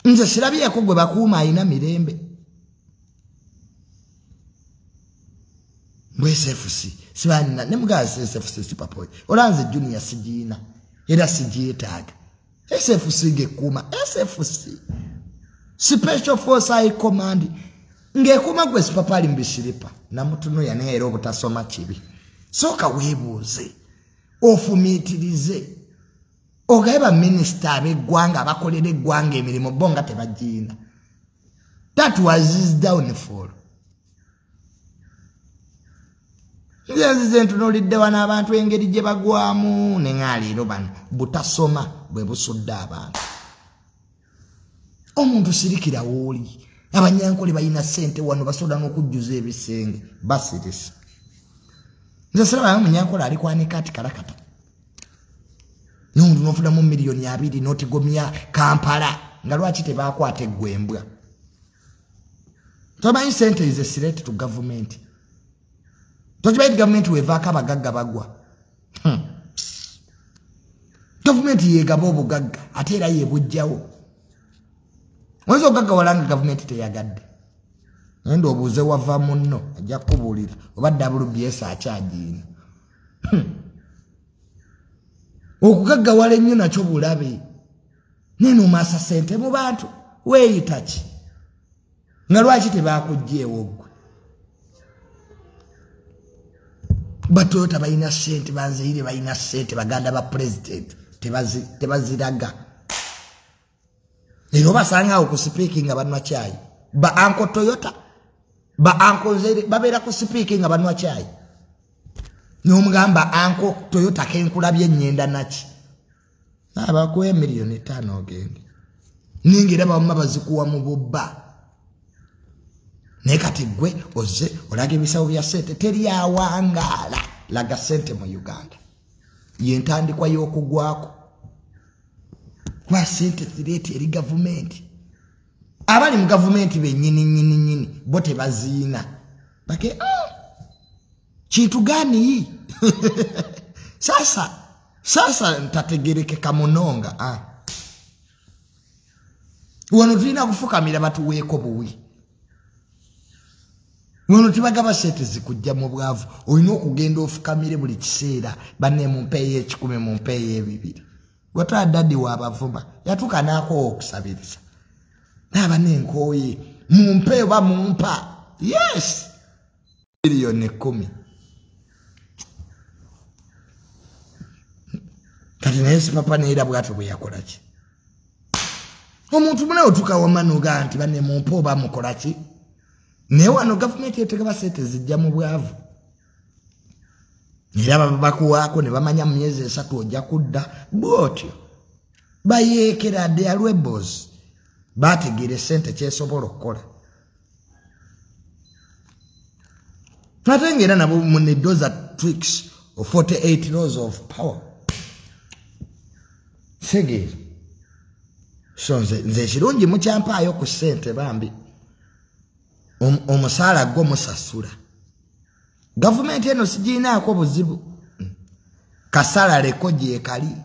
Nze sirabyeko gwe bakuuma alina mirembe. Mbwe SFC sibanina ne mugaa SFC Sipapa oyo. Olanze Junior sigiina era sigyetaaga. SFC ng'ekuuma SFC Special Force High Command ng'ekuuma gwe Sipapa ali mu bisiripa. Namutunuya naye era obutasoma kibi. Sooka weebuuze, ofumiitirize. Ogaye ba minisita ab'eggwanga abakolera eggwanga emirimu bo nga tebagiina. That was his downfall. Nze nzize ntunuulidde wano abantu engeri gye bagwamu ne ng'aleero bano butasoma bwe busudde abantu. Omuntu sirikira wooli. Abanyankole balina ssente wano basobola n'okujjuza ebisenge basirisa. Nze sirabayo omunyankole ali kwanika ati kalakata. N'omuntu n'ofunamu 2 million n'otigomya Kampala nga lwaki tebakwata eggwembwa. Tomanyi ssente is a threat to government. Tokimanyi nti gavumenti weevaako abagagga bagwa. Gavumenti yeegaba obugagga ate era yeebugjawo. Oyinza okugaggawala nga gavumenti teyagadde. Nenda obuuze wava munno ajja kukubuulira oba WBS akyagiina. Okugaggawala ennyo nakyo bulabe. Naye n'omaasa ssente mu bantu weeyita ki? Nga lwaki tebakuggyeewo ggwe? Batoyota balina ssente, banzeyire balina ssente, baganda ba pulezidenti tebaziraga. Era obasanga awo ku Speke nga banywa caayi. Ba Uncle Toyota, ba Uncle Nzeire babeera ku Speke nga banywa caayi. N'omugamba Uncle Toyota kenkulabye ennyenda naki? Abakuwa 5 million ogende. Ninga era bamma bazikuwa mu bubba. Naye kati ggwe ozze olaga ebisawo bya ssente teri awangaala laga ssente mu Uganda. Yentandikwa y'okugwako. Kuba ssente threat eri gavumenti. Abali mu gavumenti bennyini nnyini nnyini bo tebaziina. Bake kintu gani? Sasa ntategerekeka munonga. Wano tulina kufukamira batuweeko buwi. Wano tebagaba ssente zikujja mu bwavu. Olina okugenda ofukamire buli kiseera banne mumpeeyo 100 mumpeeyo 200. Gwatwala daddy waabavuma yatuuka n'akoowa okusabiriza. Naaba n'enkooye mumpe oba mumpa. Yes! 10 billion. Kati naye Sipapa neera bw'atyo bwe yakola ki? Omuntu munawe otuuka wamma n'ogamba nti banne mumpe oba mukola ki? Naye wano gavumenti etegaba ssente zijja mu bwavu. Era baba bakuwaako ne bamanya mu myezi 3 ojja kudda bw'otyo. Bayeekera they are rebels. Baategeera essente kyesobola okukola. Ate ng'era nabo mune those are tricks of 48 laws of power. Segeera. So nze ekirungi mukyampaayo ku ssente bambi. Omusaala gwo musasula. Gavumenti eno sigiinaako buzibu. Kasalaleko gyekali.